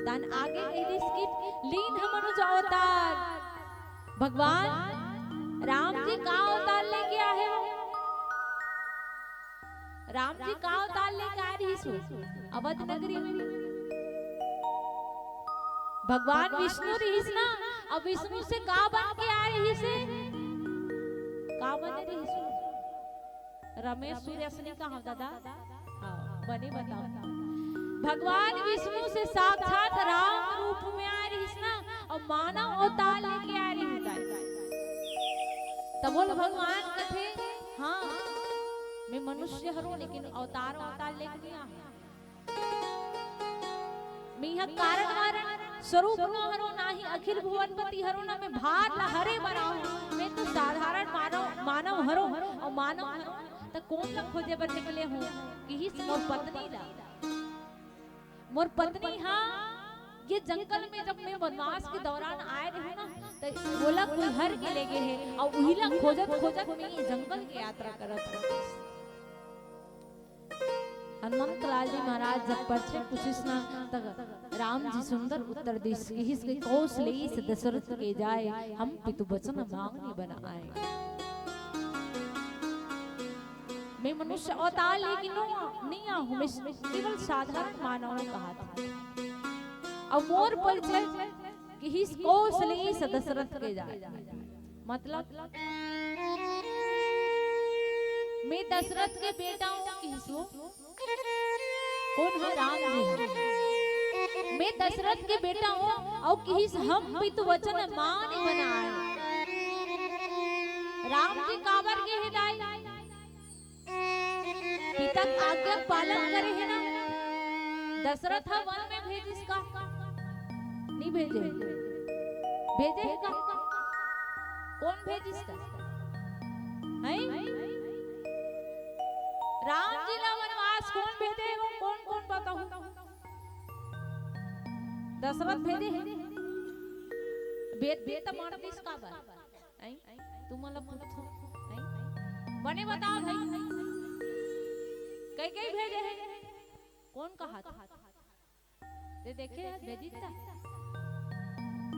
तन आगे कहिस कि लीन है मनुज अवतार। भगवान राम जी का अवतार लेके आए हो? राम जी का अवतार लेके आए रहिस हो अवध नगरी में? भगवान विष्णु रहिस ना, अब विष्णु से का बन के आए रहिस हे? का बने रहिस हो? रमेश सूर्यवंशी कहाँ दादा? हाँ, बने बताओ। भगवान विष्णु से साक्षात राम रूप में आए रहिस ना, और मानव अवतार लेके आए रहिस। तब बोल भगवान कथे, हाँ, मैं मनुष्य हरो, लेकिन अवतार, अवतार लेके नहीं आ। मैं ह कारण वारण स्वरूप न हरो, ना ही अखिल भुवनपति हरो, ना मैं भार ला हरे बर आए हूँ। मैं तो साधारण मानव, मानव हरो और मानव हरो, त कोन ला खोजे बर निकले हूँ? किहिस मोर पत्नी ला। मोर पत्नी हा ये जंगल में जब मैं वनवास के दौरान आए रहे ना, त ओला कोई हर के ले गे हे और उही ला खोजत खोजत मैं ये जंगल के यात्रा करत हूँ। हनुमंत लाल जी महाराज जब परछे पूछिस ना, त राम जी सुंदर उत्तर दिस, किहिस कि कौशलेय दशरथ के जाय, हम पितु वचन मांग नहीं बन आए। मैं मनुष्य अवतार लेके नो, नहीं आऊं, मैं केवल साधारण मानव कहा था। अब मोर परिचय किहिस कौशलेय दशरथ के जाय, मतलब मैं दशरथ के बेटा हूँ, किहिस वो। कोन हा? राम जी हा। मैं दशरथ के बेटा हूँ, और किहिस हम पितु वचन मांग नहीं बन आए। राम जी काबर गे हे दाई? पिता के आज्ञा पालन करे हे ना। दशरथ ह वन में भेजिस का? नहीं भेजे। भेजे हे का? कोन भेजिस का? हैं? राम जी ला वनवास कोन भेजे हो? कोन, कोन बताहूं? दशरथ भेजे हे। बे-, बेटा मर दिस काबर? हैं? तुमन ला पूछो, हैं? बने बताओ भाई, कई कई भेजे हे? कोन कहा था? ते देखे हे, भेजिस ता?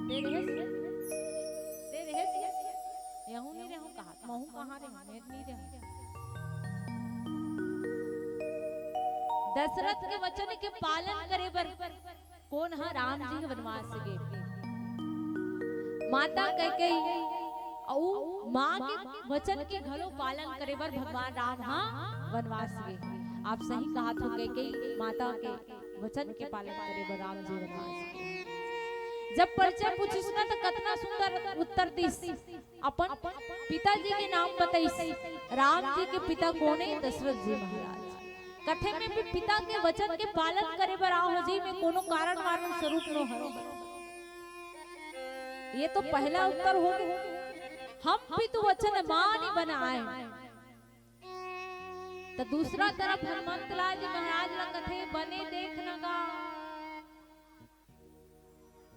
ते रहे से? ते रहे से? यहूं नहीं रहूं कहा था, महूं कहाँ रहूं, मैं नहीं रहूं। दशरथ के वचन के पालन करे बर कोन हा? राम जी ह वनवास गे। माता कैकेयी अउ माँ के वचन के घलो पालन करे बर भगवान राम हा वनवास गे। आप सही कहा थो, कैकेयी माता के वचन के पालन करे बर राम जी वनवास गे। जब परिचय पूछिस ना, त कतना सुंदर उत्तर दिस। अपन पिताजी के नाम बताइस। राम जी के पिता कोन हे? दशरथ जी महाराज। कथे में भी पिता के वचन के पालन करे बर आए हो जी, मैं कोनो कारण वारण स्वरूप नो हरो। ये तो पहला उत्तर हो गे। हम पितु वचन मानी बन आए। त दूसरा तरफ हनुमंत लाल जी महाराज ला कथे, बने देख न गा।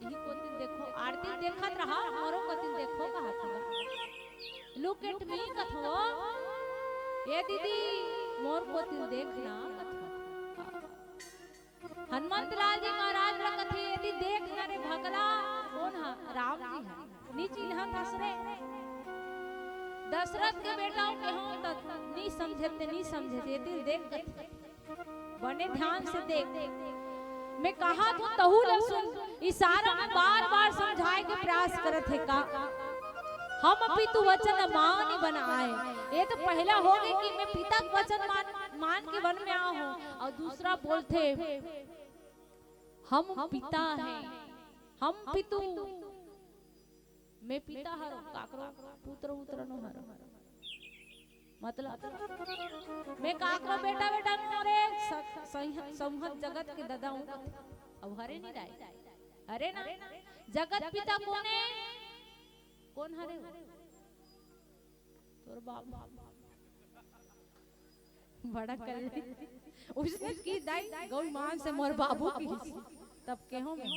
इही कोतिन देखो, आरती देखत रहा, मोरो कोतिन देखो, कहा था। Look at me, कथो। ए दीदी, मोर कोतिन देख ना, कथो। हनुमंत लाल जी महाराज ला कथे, ए दीदी देख ना रे भगला, कोन हा? राम जी हा। नी चिन्हत हस रे। दशरथ के बेटा हूँ कहो त नी समझे, ते नी समझे, ए दीदी देख कथे। बने ध्यान से देख, मैं कहा थो तहू ला सुन, इशारा में बार-बार समझाए के प्रयास करत हे का। हम पितु वचन मानी बन आए। ये तो पहला हो गे कि मैं पिता के वचन मान, मान के वन में आए हूँ, अउ दूसरा बोलथे, हम पिता हैं, हम पितु। मैं पिता हरो, काकरो पुत्र उत्र नो हरो। मतलब, मैं काकरो बेटा, बेटा नोहंव रे, स-, सैह-, सौंहत जगत के ददा हूँ। अब हरे नहीं राय, हरे ना? जगत पिता कोन हे? कोन हरे? तोर बाप। बड़ा कर ले। उसने की दाई गौ मान से मोर बाबू की। तब केहो मैं।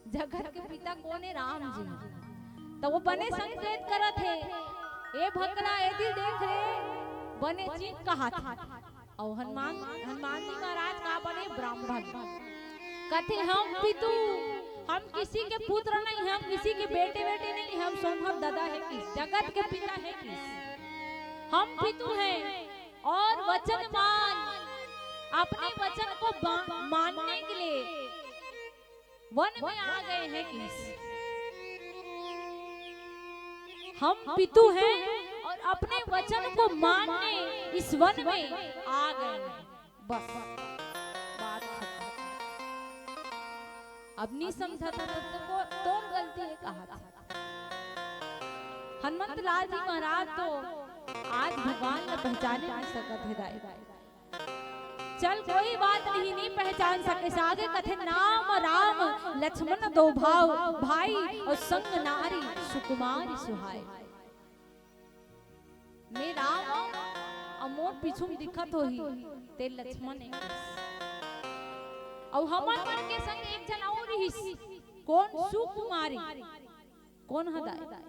जगत के पिता कोन हे? राम जी। त वो बने संकेत करत हे, "ए भकला, एती देख रे, बने चीज कहाथे।" अउ हनुमान, हनुमान जी महाराज का बने? ब्राह्मण। कथे, "हम पितु, हम किसी के पुत्र नहीं, हम किसी के बेटे, बेटे नहीं, हम सौंहत ददा हे किस, जगत के पिता हे किस। हम पितु हैं और वचन मान, अपने वचन को बा-, मानने के लिए वन में आ गए हैं किस। हम पितु हैं और अपने वचन को मानने इस वन में आ गए हैं।" बस, बात खत्म। अब नहीं समझा था तो, तो को-, तोर गलती हे, कहा था। हनुमंत लाल जी महाराज तो आज भगवान ला पहचाने नहीं सकत हे दाई। चल कोई बात नहीं, नहीं पहचान सके। आगे कथे, "नाम राम लक्ष्मण दो भाव, भाई और संग नारी सुकुमारी सुहाय।" मैं राम हूँ, अउ मोर पीछू में दिखत होही, ते लक्ष्मण हे। अउ हमन मन के संग एक झन अउ रिहिस, कोन? सुकुमारी। कोन ह दाई?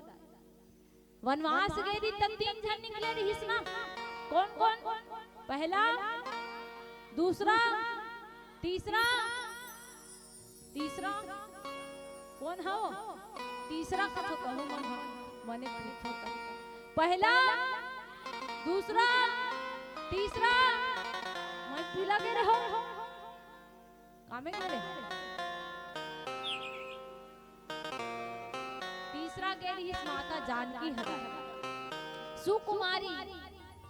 वनवास गे रिहिस त तीन झन निकले रिहिस ना। कोन कोन? पहला, दूसरा, तीसरा, तीसरा कोन हव? तीसरा कथो कहूँ मन ह, मने पूछो त। पहला, दूसरा, तीसरा, मैं पीला गे रहो। कामे गे रहे? तीसरा गे रिहिस माता जानकी हरय। सुकुमारी,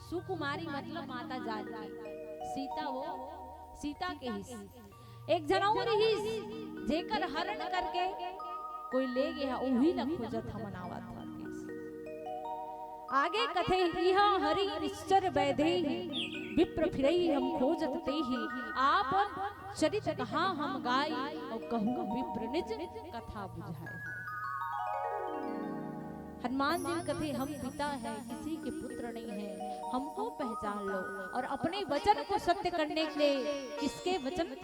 सुकुमारी मतलब माता जानकी। सीता वो, सीता के हिस। एक झन अउ रिहिस, जेकर हरण करके कोई ले गे हे, उही ला खोजत हमन आवत हन। आगे कथे, "इहाँ हरि निश्चर बैदेही, विप्र फिरहि हम खोजत तेही, आपन चरित कहाँ हम गाई, अउ कहूँ विप्र निज कथा बुझाई।" हनुमान जी कथे, "हम पिता हैं, किसी के पुत्र नहीं हैं, हमको पहचान लो और अपने वचन को सत्य करने के लिए।" किसके वचन?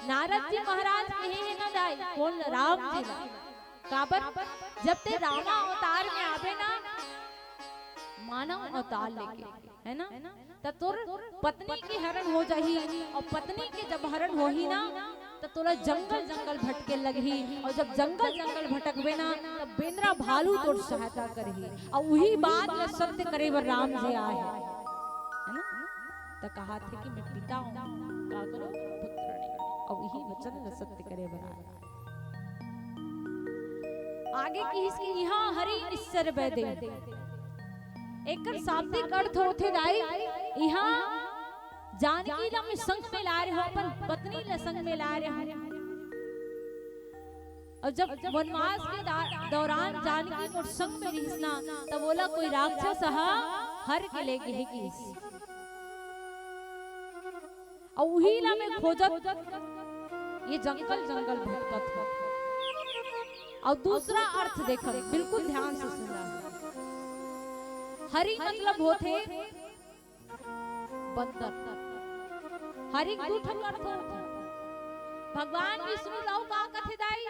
नारद जी महाराज कहे हे ना दाई, कोन? राम जी ला। काबर? जब ते रामा अवतार में आबे ना, मानव अवतार लेके, है ना, त तोर पत्नी के हरण हो जाही, अउ पत्नी के जब हरण होही ना, त तोला जंगल जंगल भटके लगही, अउ जब जंगल जंगल भटकबे ना, तब बेंदरा भालू तोर सहायता करही, अउ उही बात ल सत्य करे बर राम जी आए हे, है ना? त कहाथे कि मैं पिता हूँ, का करो? पुत्र नहीं, अउ इही वचन ल सत्य करे बर आए। आगे किहिस कि इहाँ हरि निश्चर बैदेही। एकर शाब्दिक अर्थ होथे दाई, इहाँ जानकी ला मैं संग में लाए रेहेंव, अपन पत्नी ला संग में लाए रेहेंव। अउ जब वनवास के दा-, दौरान जानकी मोर संग में रिहिस ना, तब ओला कोई राक्षस ह हर के ले गे हे किहिस। अउ उही ला मैं खोजत ये जंगल जंगल भटकत हूँ। अउ दूसरा अर्थ देखो, बिल्कुल ध्यान से सुनना। हरि मतलब होथे बंदर। हरि के दू ठन अर्थ होथे। भगवान विष्णु ला अउ का कथे दाई?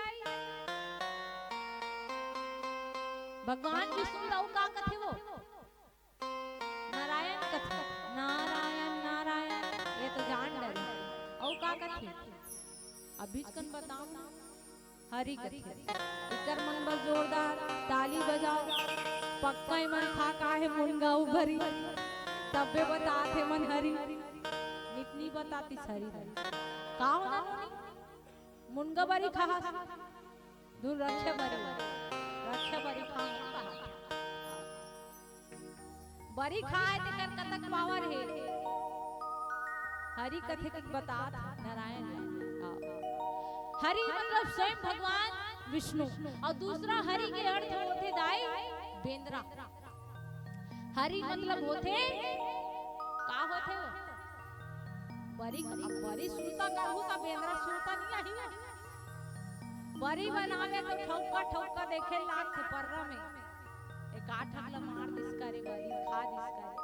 भगवान विष्णु ला अउ का कथे वो? नारायण कथे, नारायण, नारायण, ये तो जान डरे। अउ का कथे? अभीच कन बताओ ना। हरि कथे। एकर मन बर जोरदार ताली बजाओ। पक्का एमन खा का हे मुनगा अउ बरी। तब्बे बतात हे मन हरि। नितनी बतातिस हरि। का होना नोनी? मुनगा बरी खाहस। दूर रखे बरी। रखे बरी खाहस। बरी खाए तेकर कतक पावर हे। हरि कथे के बतात नारायण। हाँ। हरि मतलब स्वयं भगवान विष्णु। अउ दूसरा हरि के अर्थ होथे दाई बेंदरा। हरी मतलब होथे, का होथे वो? बरी। अब बरी सुरता करहू त बेंदरा सुरता नहीं आही। बरी बनावे तो ठौका ठौका देखे लागथे पर्रा में। एक आठ अगला मार दिस करे बरी, खा दिस करे।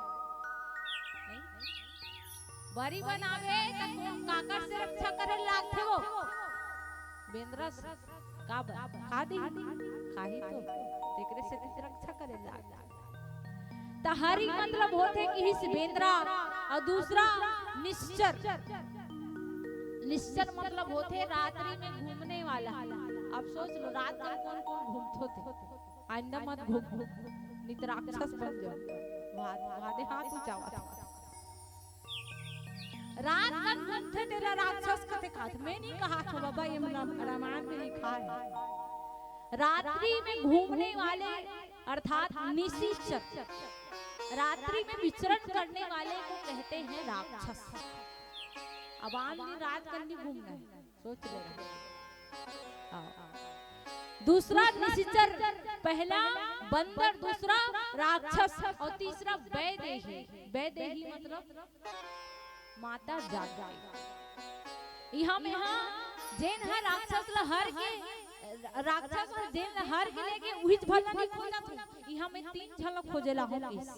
नहीं? बरी बनावे त को-, काकर से रक्षा करे लागथे वो? बेंदरा से। काबर? खा दी, खाही तो, तेकरे से रक्षा करे लाग। त हरी मतलब होथे किहिस बेंदरा, अउ दूसरा निश्चर। निश्चर मतलब होथे रात्रि में घूमने वाला। अब सोच लो, रात में कौन कौन घूमत होथे? आइंदा मत घूम, नित राक्षस बन जाओ। वादे हाथ ऊंचावत। रात कन घूमथे तेला राक्षस कथे। कहात मैं नहीं कहात हूँ बाबा, ये रामायण में लिखा है। रात्रि में घूमने वाले अर्थात निशिचर, रात्रि में विचरण करने वाले को कहते हैं राक्षस। अब आम दिन रात कन नहीं घूमना है, सोच ले। हाँ। दूसरा निशिचर, पहला बंदर, दूसरा राक्षस अउ तीसरा वैदेही। वैदेही मतलब माता जागती। इहाँ में हा जेन ह राक्षस ल हर के, राक्षस ह जेन ल हर के लेके उहिच भला नहीं खोजत हे। इहाँ में तीन झन ल खोजे ला हो किस।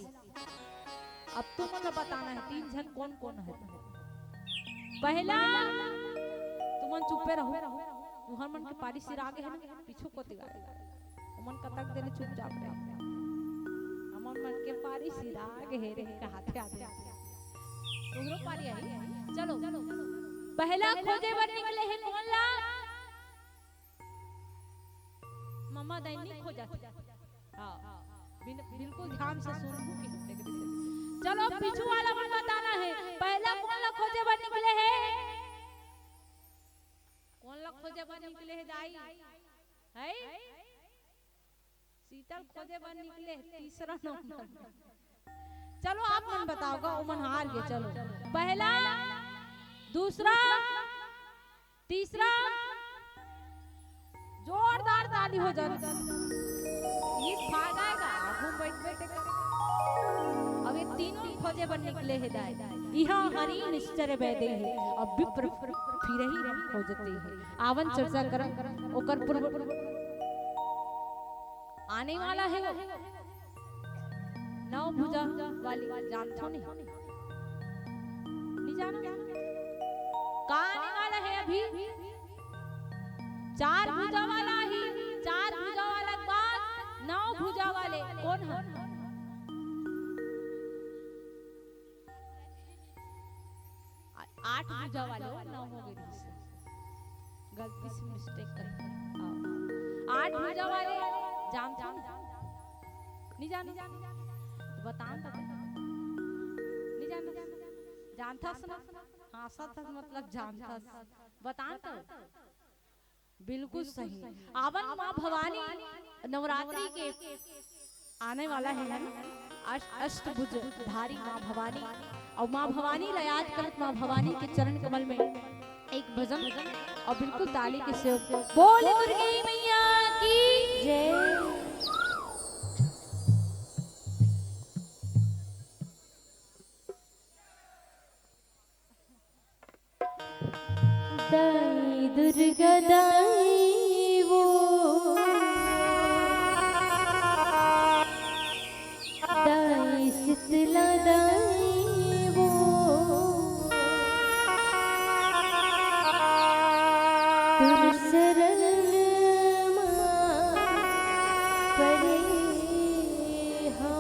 अब तुमन ल बताना है तीन झन कौन कौन है। पहला, तुमन चुप्पे रहो। तुहर मन के पारी सिरा गे है ना, पीछू कोती वाले। ओमन कतक देर चुपचाप रहे। हमर मन के पारी सिरा गे हे रे, कहाथे आथे। तुहरो पारी आही। चलो, पहला खोजे बर निकले हे कौन ला? ममा दाई नहीं खोजत। हाँ, बिन-, बिल्कुल ध्यान से सुन। चलो, पीछू वाला मन बताना है, पहला कौन ला खोजे बर निकले हे? कौन ला खोजे बर निकले हे दाई? है? शीतल खोजे बर निकले, तीसरा नंबर। चलो, आप मन बताओगा, ओमन हार गे। चलो, पहला, दूसरा, तीसरा, जोरदार ताली हो जाए। ये भागा है, आगू बैठ बैठ। अब ये तीनों खोजे बर निकले हे दाई। इहाँ हरी निश्चर वैदेही, अब विप्र फिरही खोजते हैं। आवन चर्चा करन, ओकर पूर्व आने वाला है वो। नौ भुजा वाली जानथो नहीं? नहीं जानो? का आने वाला है अभी? चार भुजा वाला ही, चार भुजा वाला के बाद नौ भुजा वाले कौन है? आ-, आठ भुजा वाले हो, नौ हो गए। गलती से मिस्टेक कर। हाँ। आठ भुजा वाले जानथो? नहीं जानो? तो बतान तो। नहीं जानो? जानथस ना? हाँ, सत मतलब जानथस। बतान तो। बिल्कुल सही। आवन माँ भवानी नवरात्रि के आने वाला है, है ना? अष्ट, अष्टभुज धारी माँ भवानी। और माँ भवानी ला याद करत माँ भवानी के चरण कमल में एक भजन और बिल्कुल ताली के सेव। बोल दुर्गे मैया की जय। दाई दुर्गा दाई वो, दाई शीतला दाई वो, तुर शरण मा परे हा।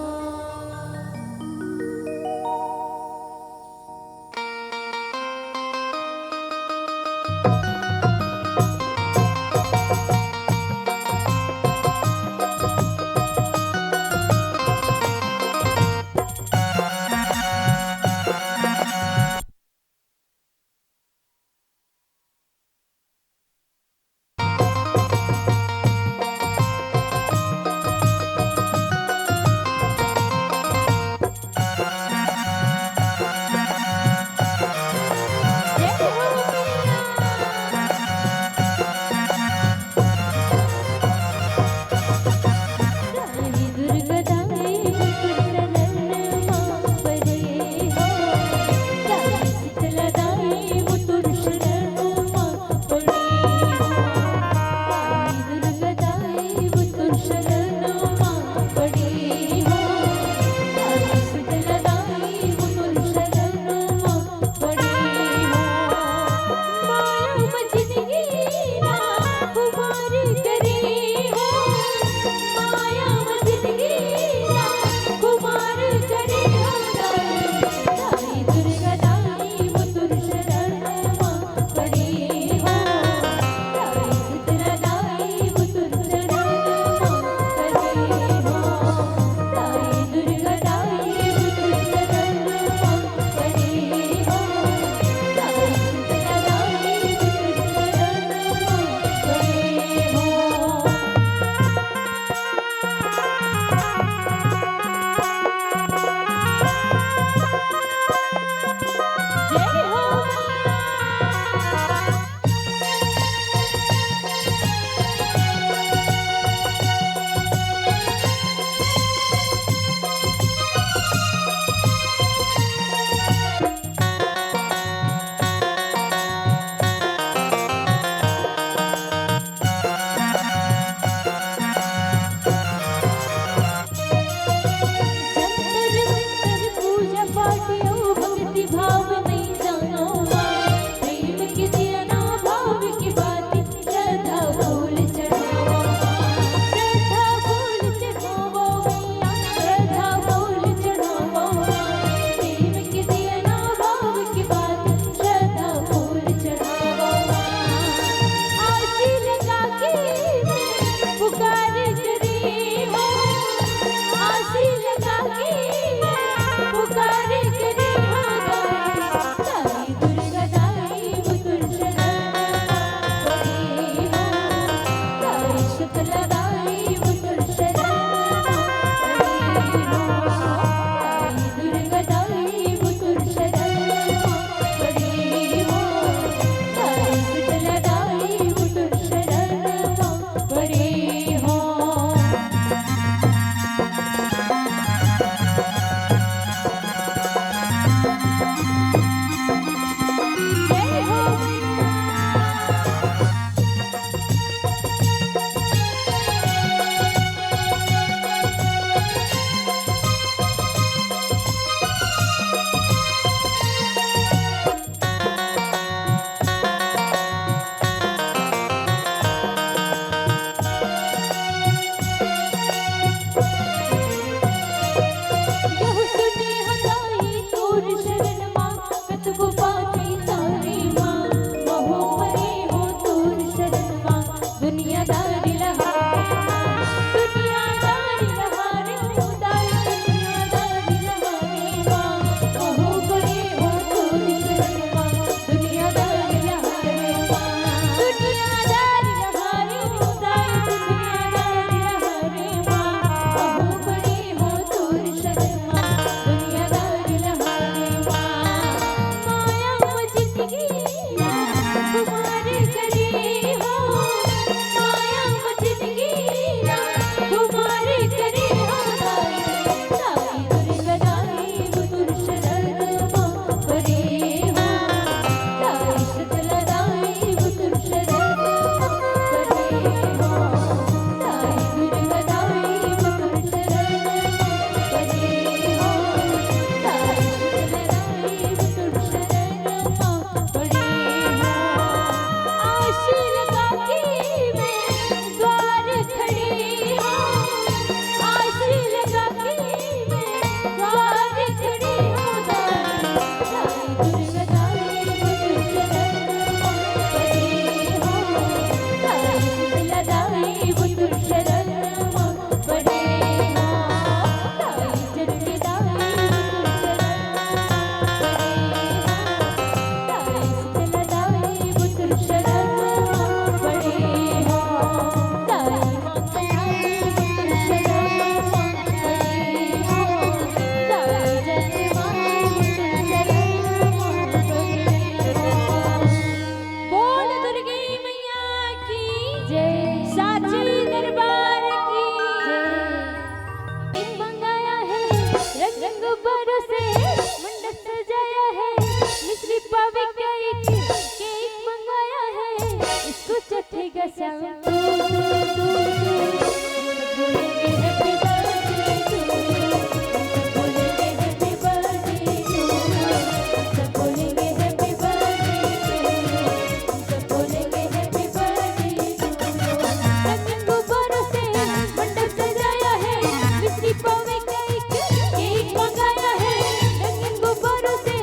रंग गुब्बारों से मंडप सजाया है, मिश्री पावे का एक केक मंगाया है, इसको चखेगा श्याम। बोलेंगे happy birthday to you, बोलेंगे happy birthday to you, बोलेंगे happy birthday to you। बोलेंगे happy birthday to you। रंगीन गुब्बारों से मंडप सजाया है, मिश्री पावे का एक केक मंगाया है। रंगीन गुब्बारों से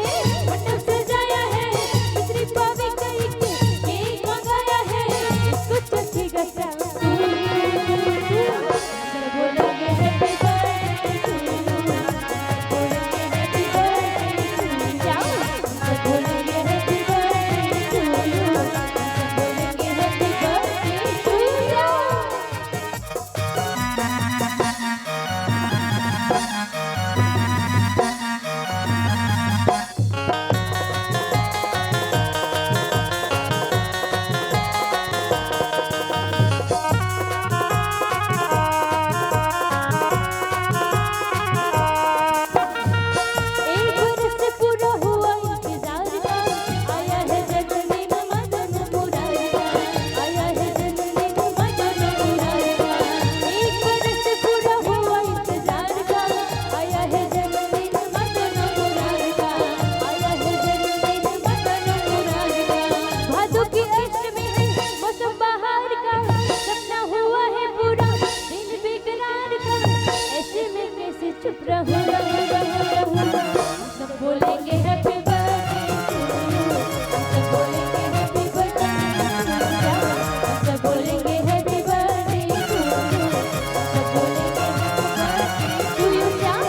मंडप सजाया है, मिश्री पावे का एक केक मंगाया है। इसको चखेगा श्याम। बोलेंगे happy birthday to you, बोलेंगे happy birthday to you, बोलेंगे happy birthday to you, बोलेंगे happy birthday to you। एक बरस पूरा हुआ इंतजार का, आया है जन्मदिन मदन मुरारी का, आया है जन्मदिन मदन मुरारी का। एक बरस पूरा हुआ इंतजार का, आया है जन्मदिन मदन मुरारी का, आया है जन्मदिन मदन मुरारी का। भादों की अष्टमी है, मौसम बहार का, सपना हुआ है पूरा, दिल बेकरार का, ऐसे में कैसे चुप रहूं, रहूं, रहूं, रहूं। सब बोलेंगे happy birthday to you, सब बोलेंगे happy birthday to you, सब बोलेंगे happy birthday to you, सब बोलेंगे happy birthday to you, श्याम।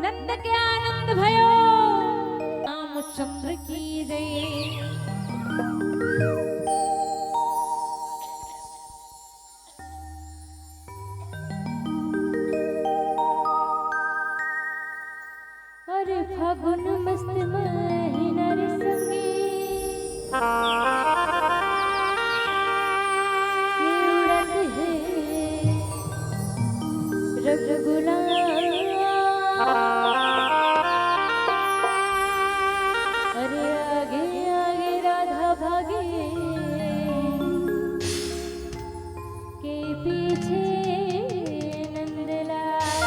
नंद के आनंद भयो, रामचंद्र की जय। अरे फागुन मस्त महीना रे संगी, उड़त हे रंग गुलाल। अरे आगे आगे राधा भागे, के पीछे नंदलाल।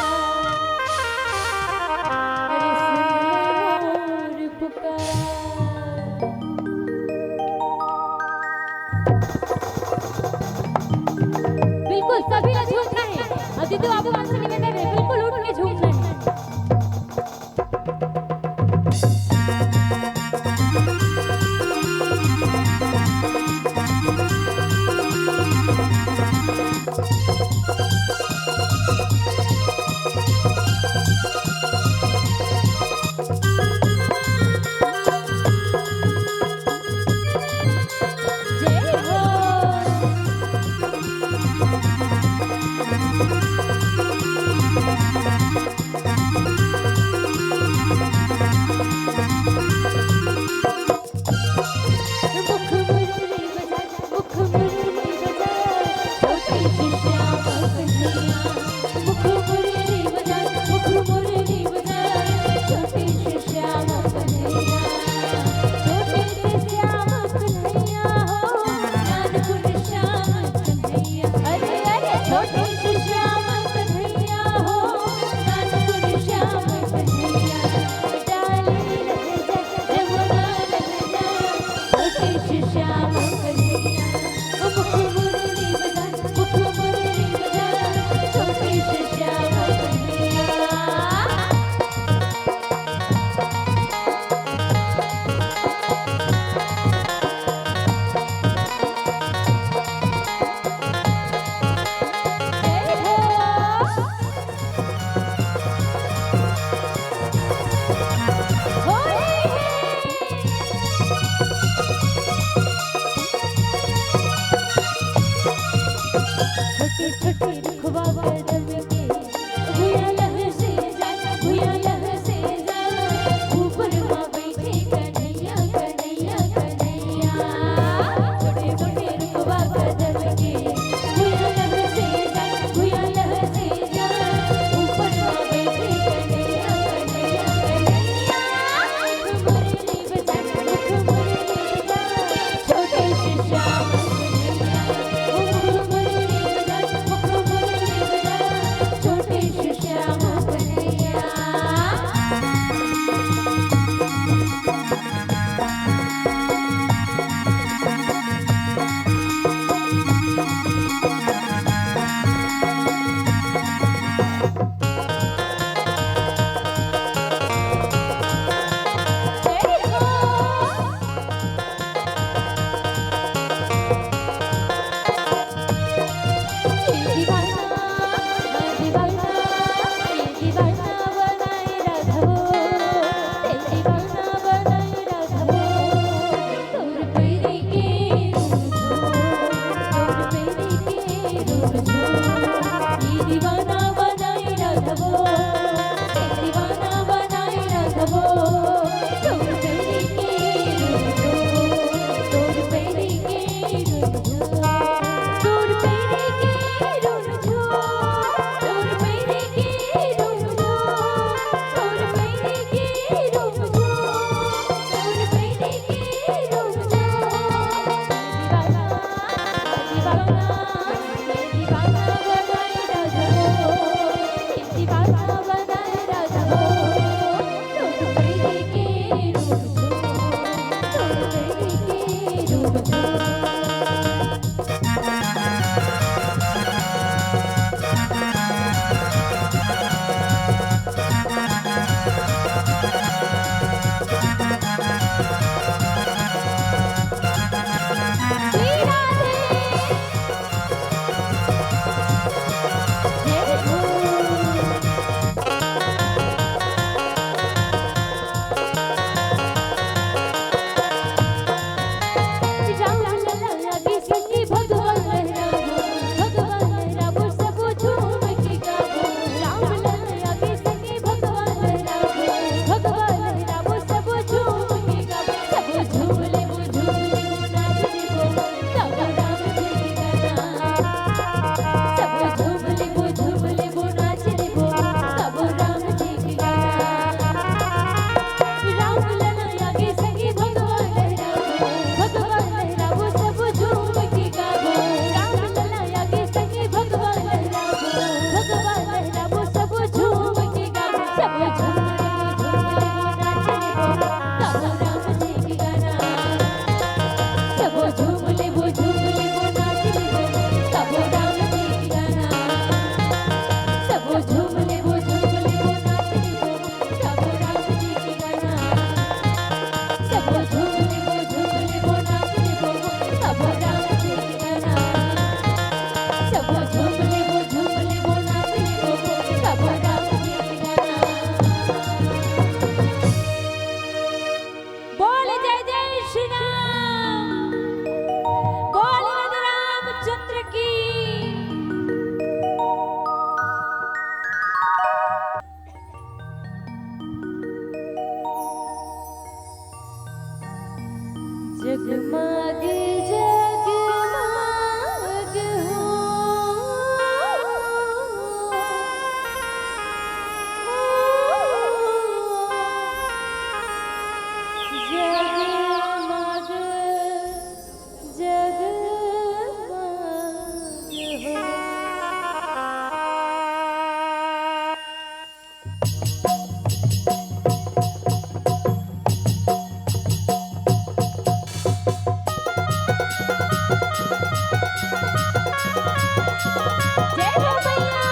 जय हो मैया।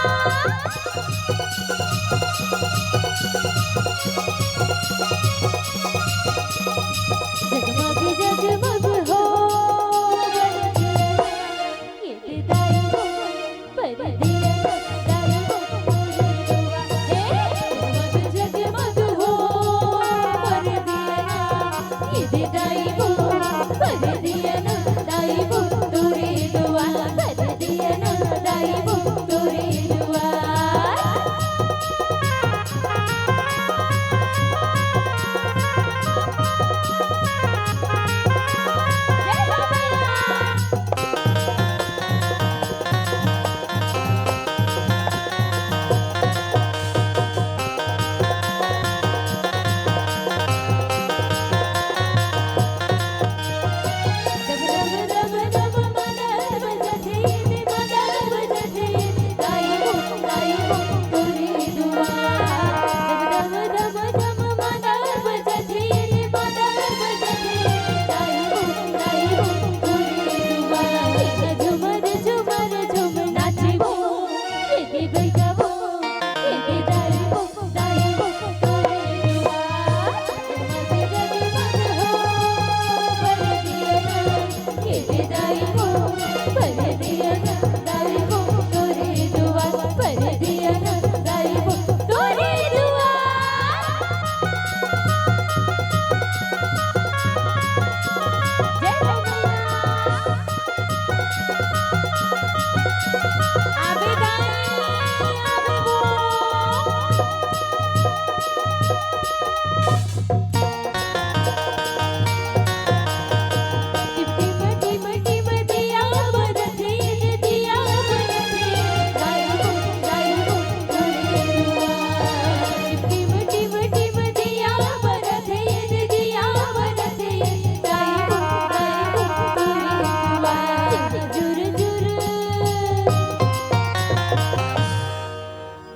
जगमग जगमग हो, ये दाई हो, पर दिया दाई हो, हे, जगमग जगमग हो, पर दिया ये दाई हो, पर दिया दाई हो, तोरे दुआ, पर दिया दाई हो, तोरे दुआ।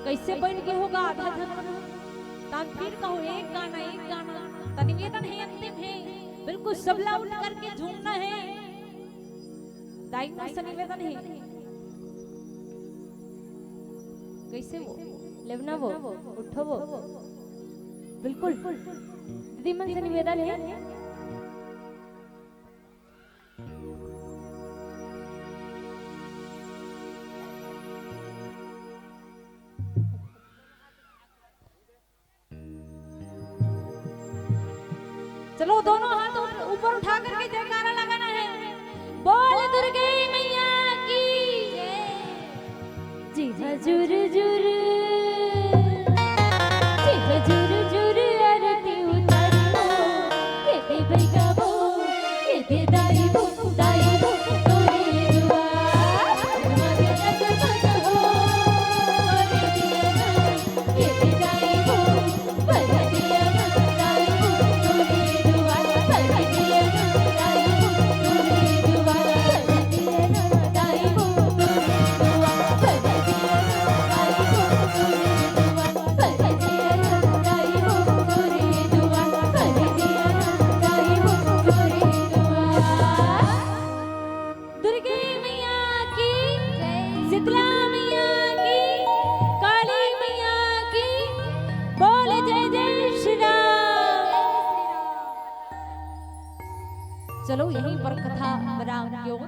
कैसे बैठ के होगा आधा झन? तान फिर कहो, एक गाना, एक गाना। त निवेदन हे, अंतिम हे, बिल्कुल सबला उठ करके झूमना हे। दाई मन से निवेदन हे। कैसे वो? लेवना वो, उठो वो। बिल्कुल। दीदी मन से निवेदन हे। चलो, दोनों हाथ उठ-, ऊपर उठा करके जयकारा लगाना है। बोल दुर्गे मैया की। जी हजूर जुर, जी हजूर जुर आरती उतारी हो, ये भी बैगा वो, ये भी दाई वो, दाई वो, तोरे दुआ, जगमग जगमग हो, ये भी दाई वो, ये भी दाई वो, दुर्गे मैया की, शीतला मैया की, काली मैया की, बोल जय जय श्री राम। चलो, यहीं पर कथा विराम क्यों?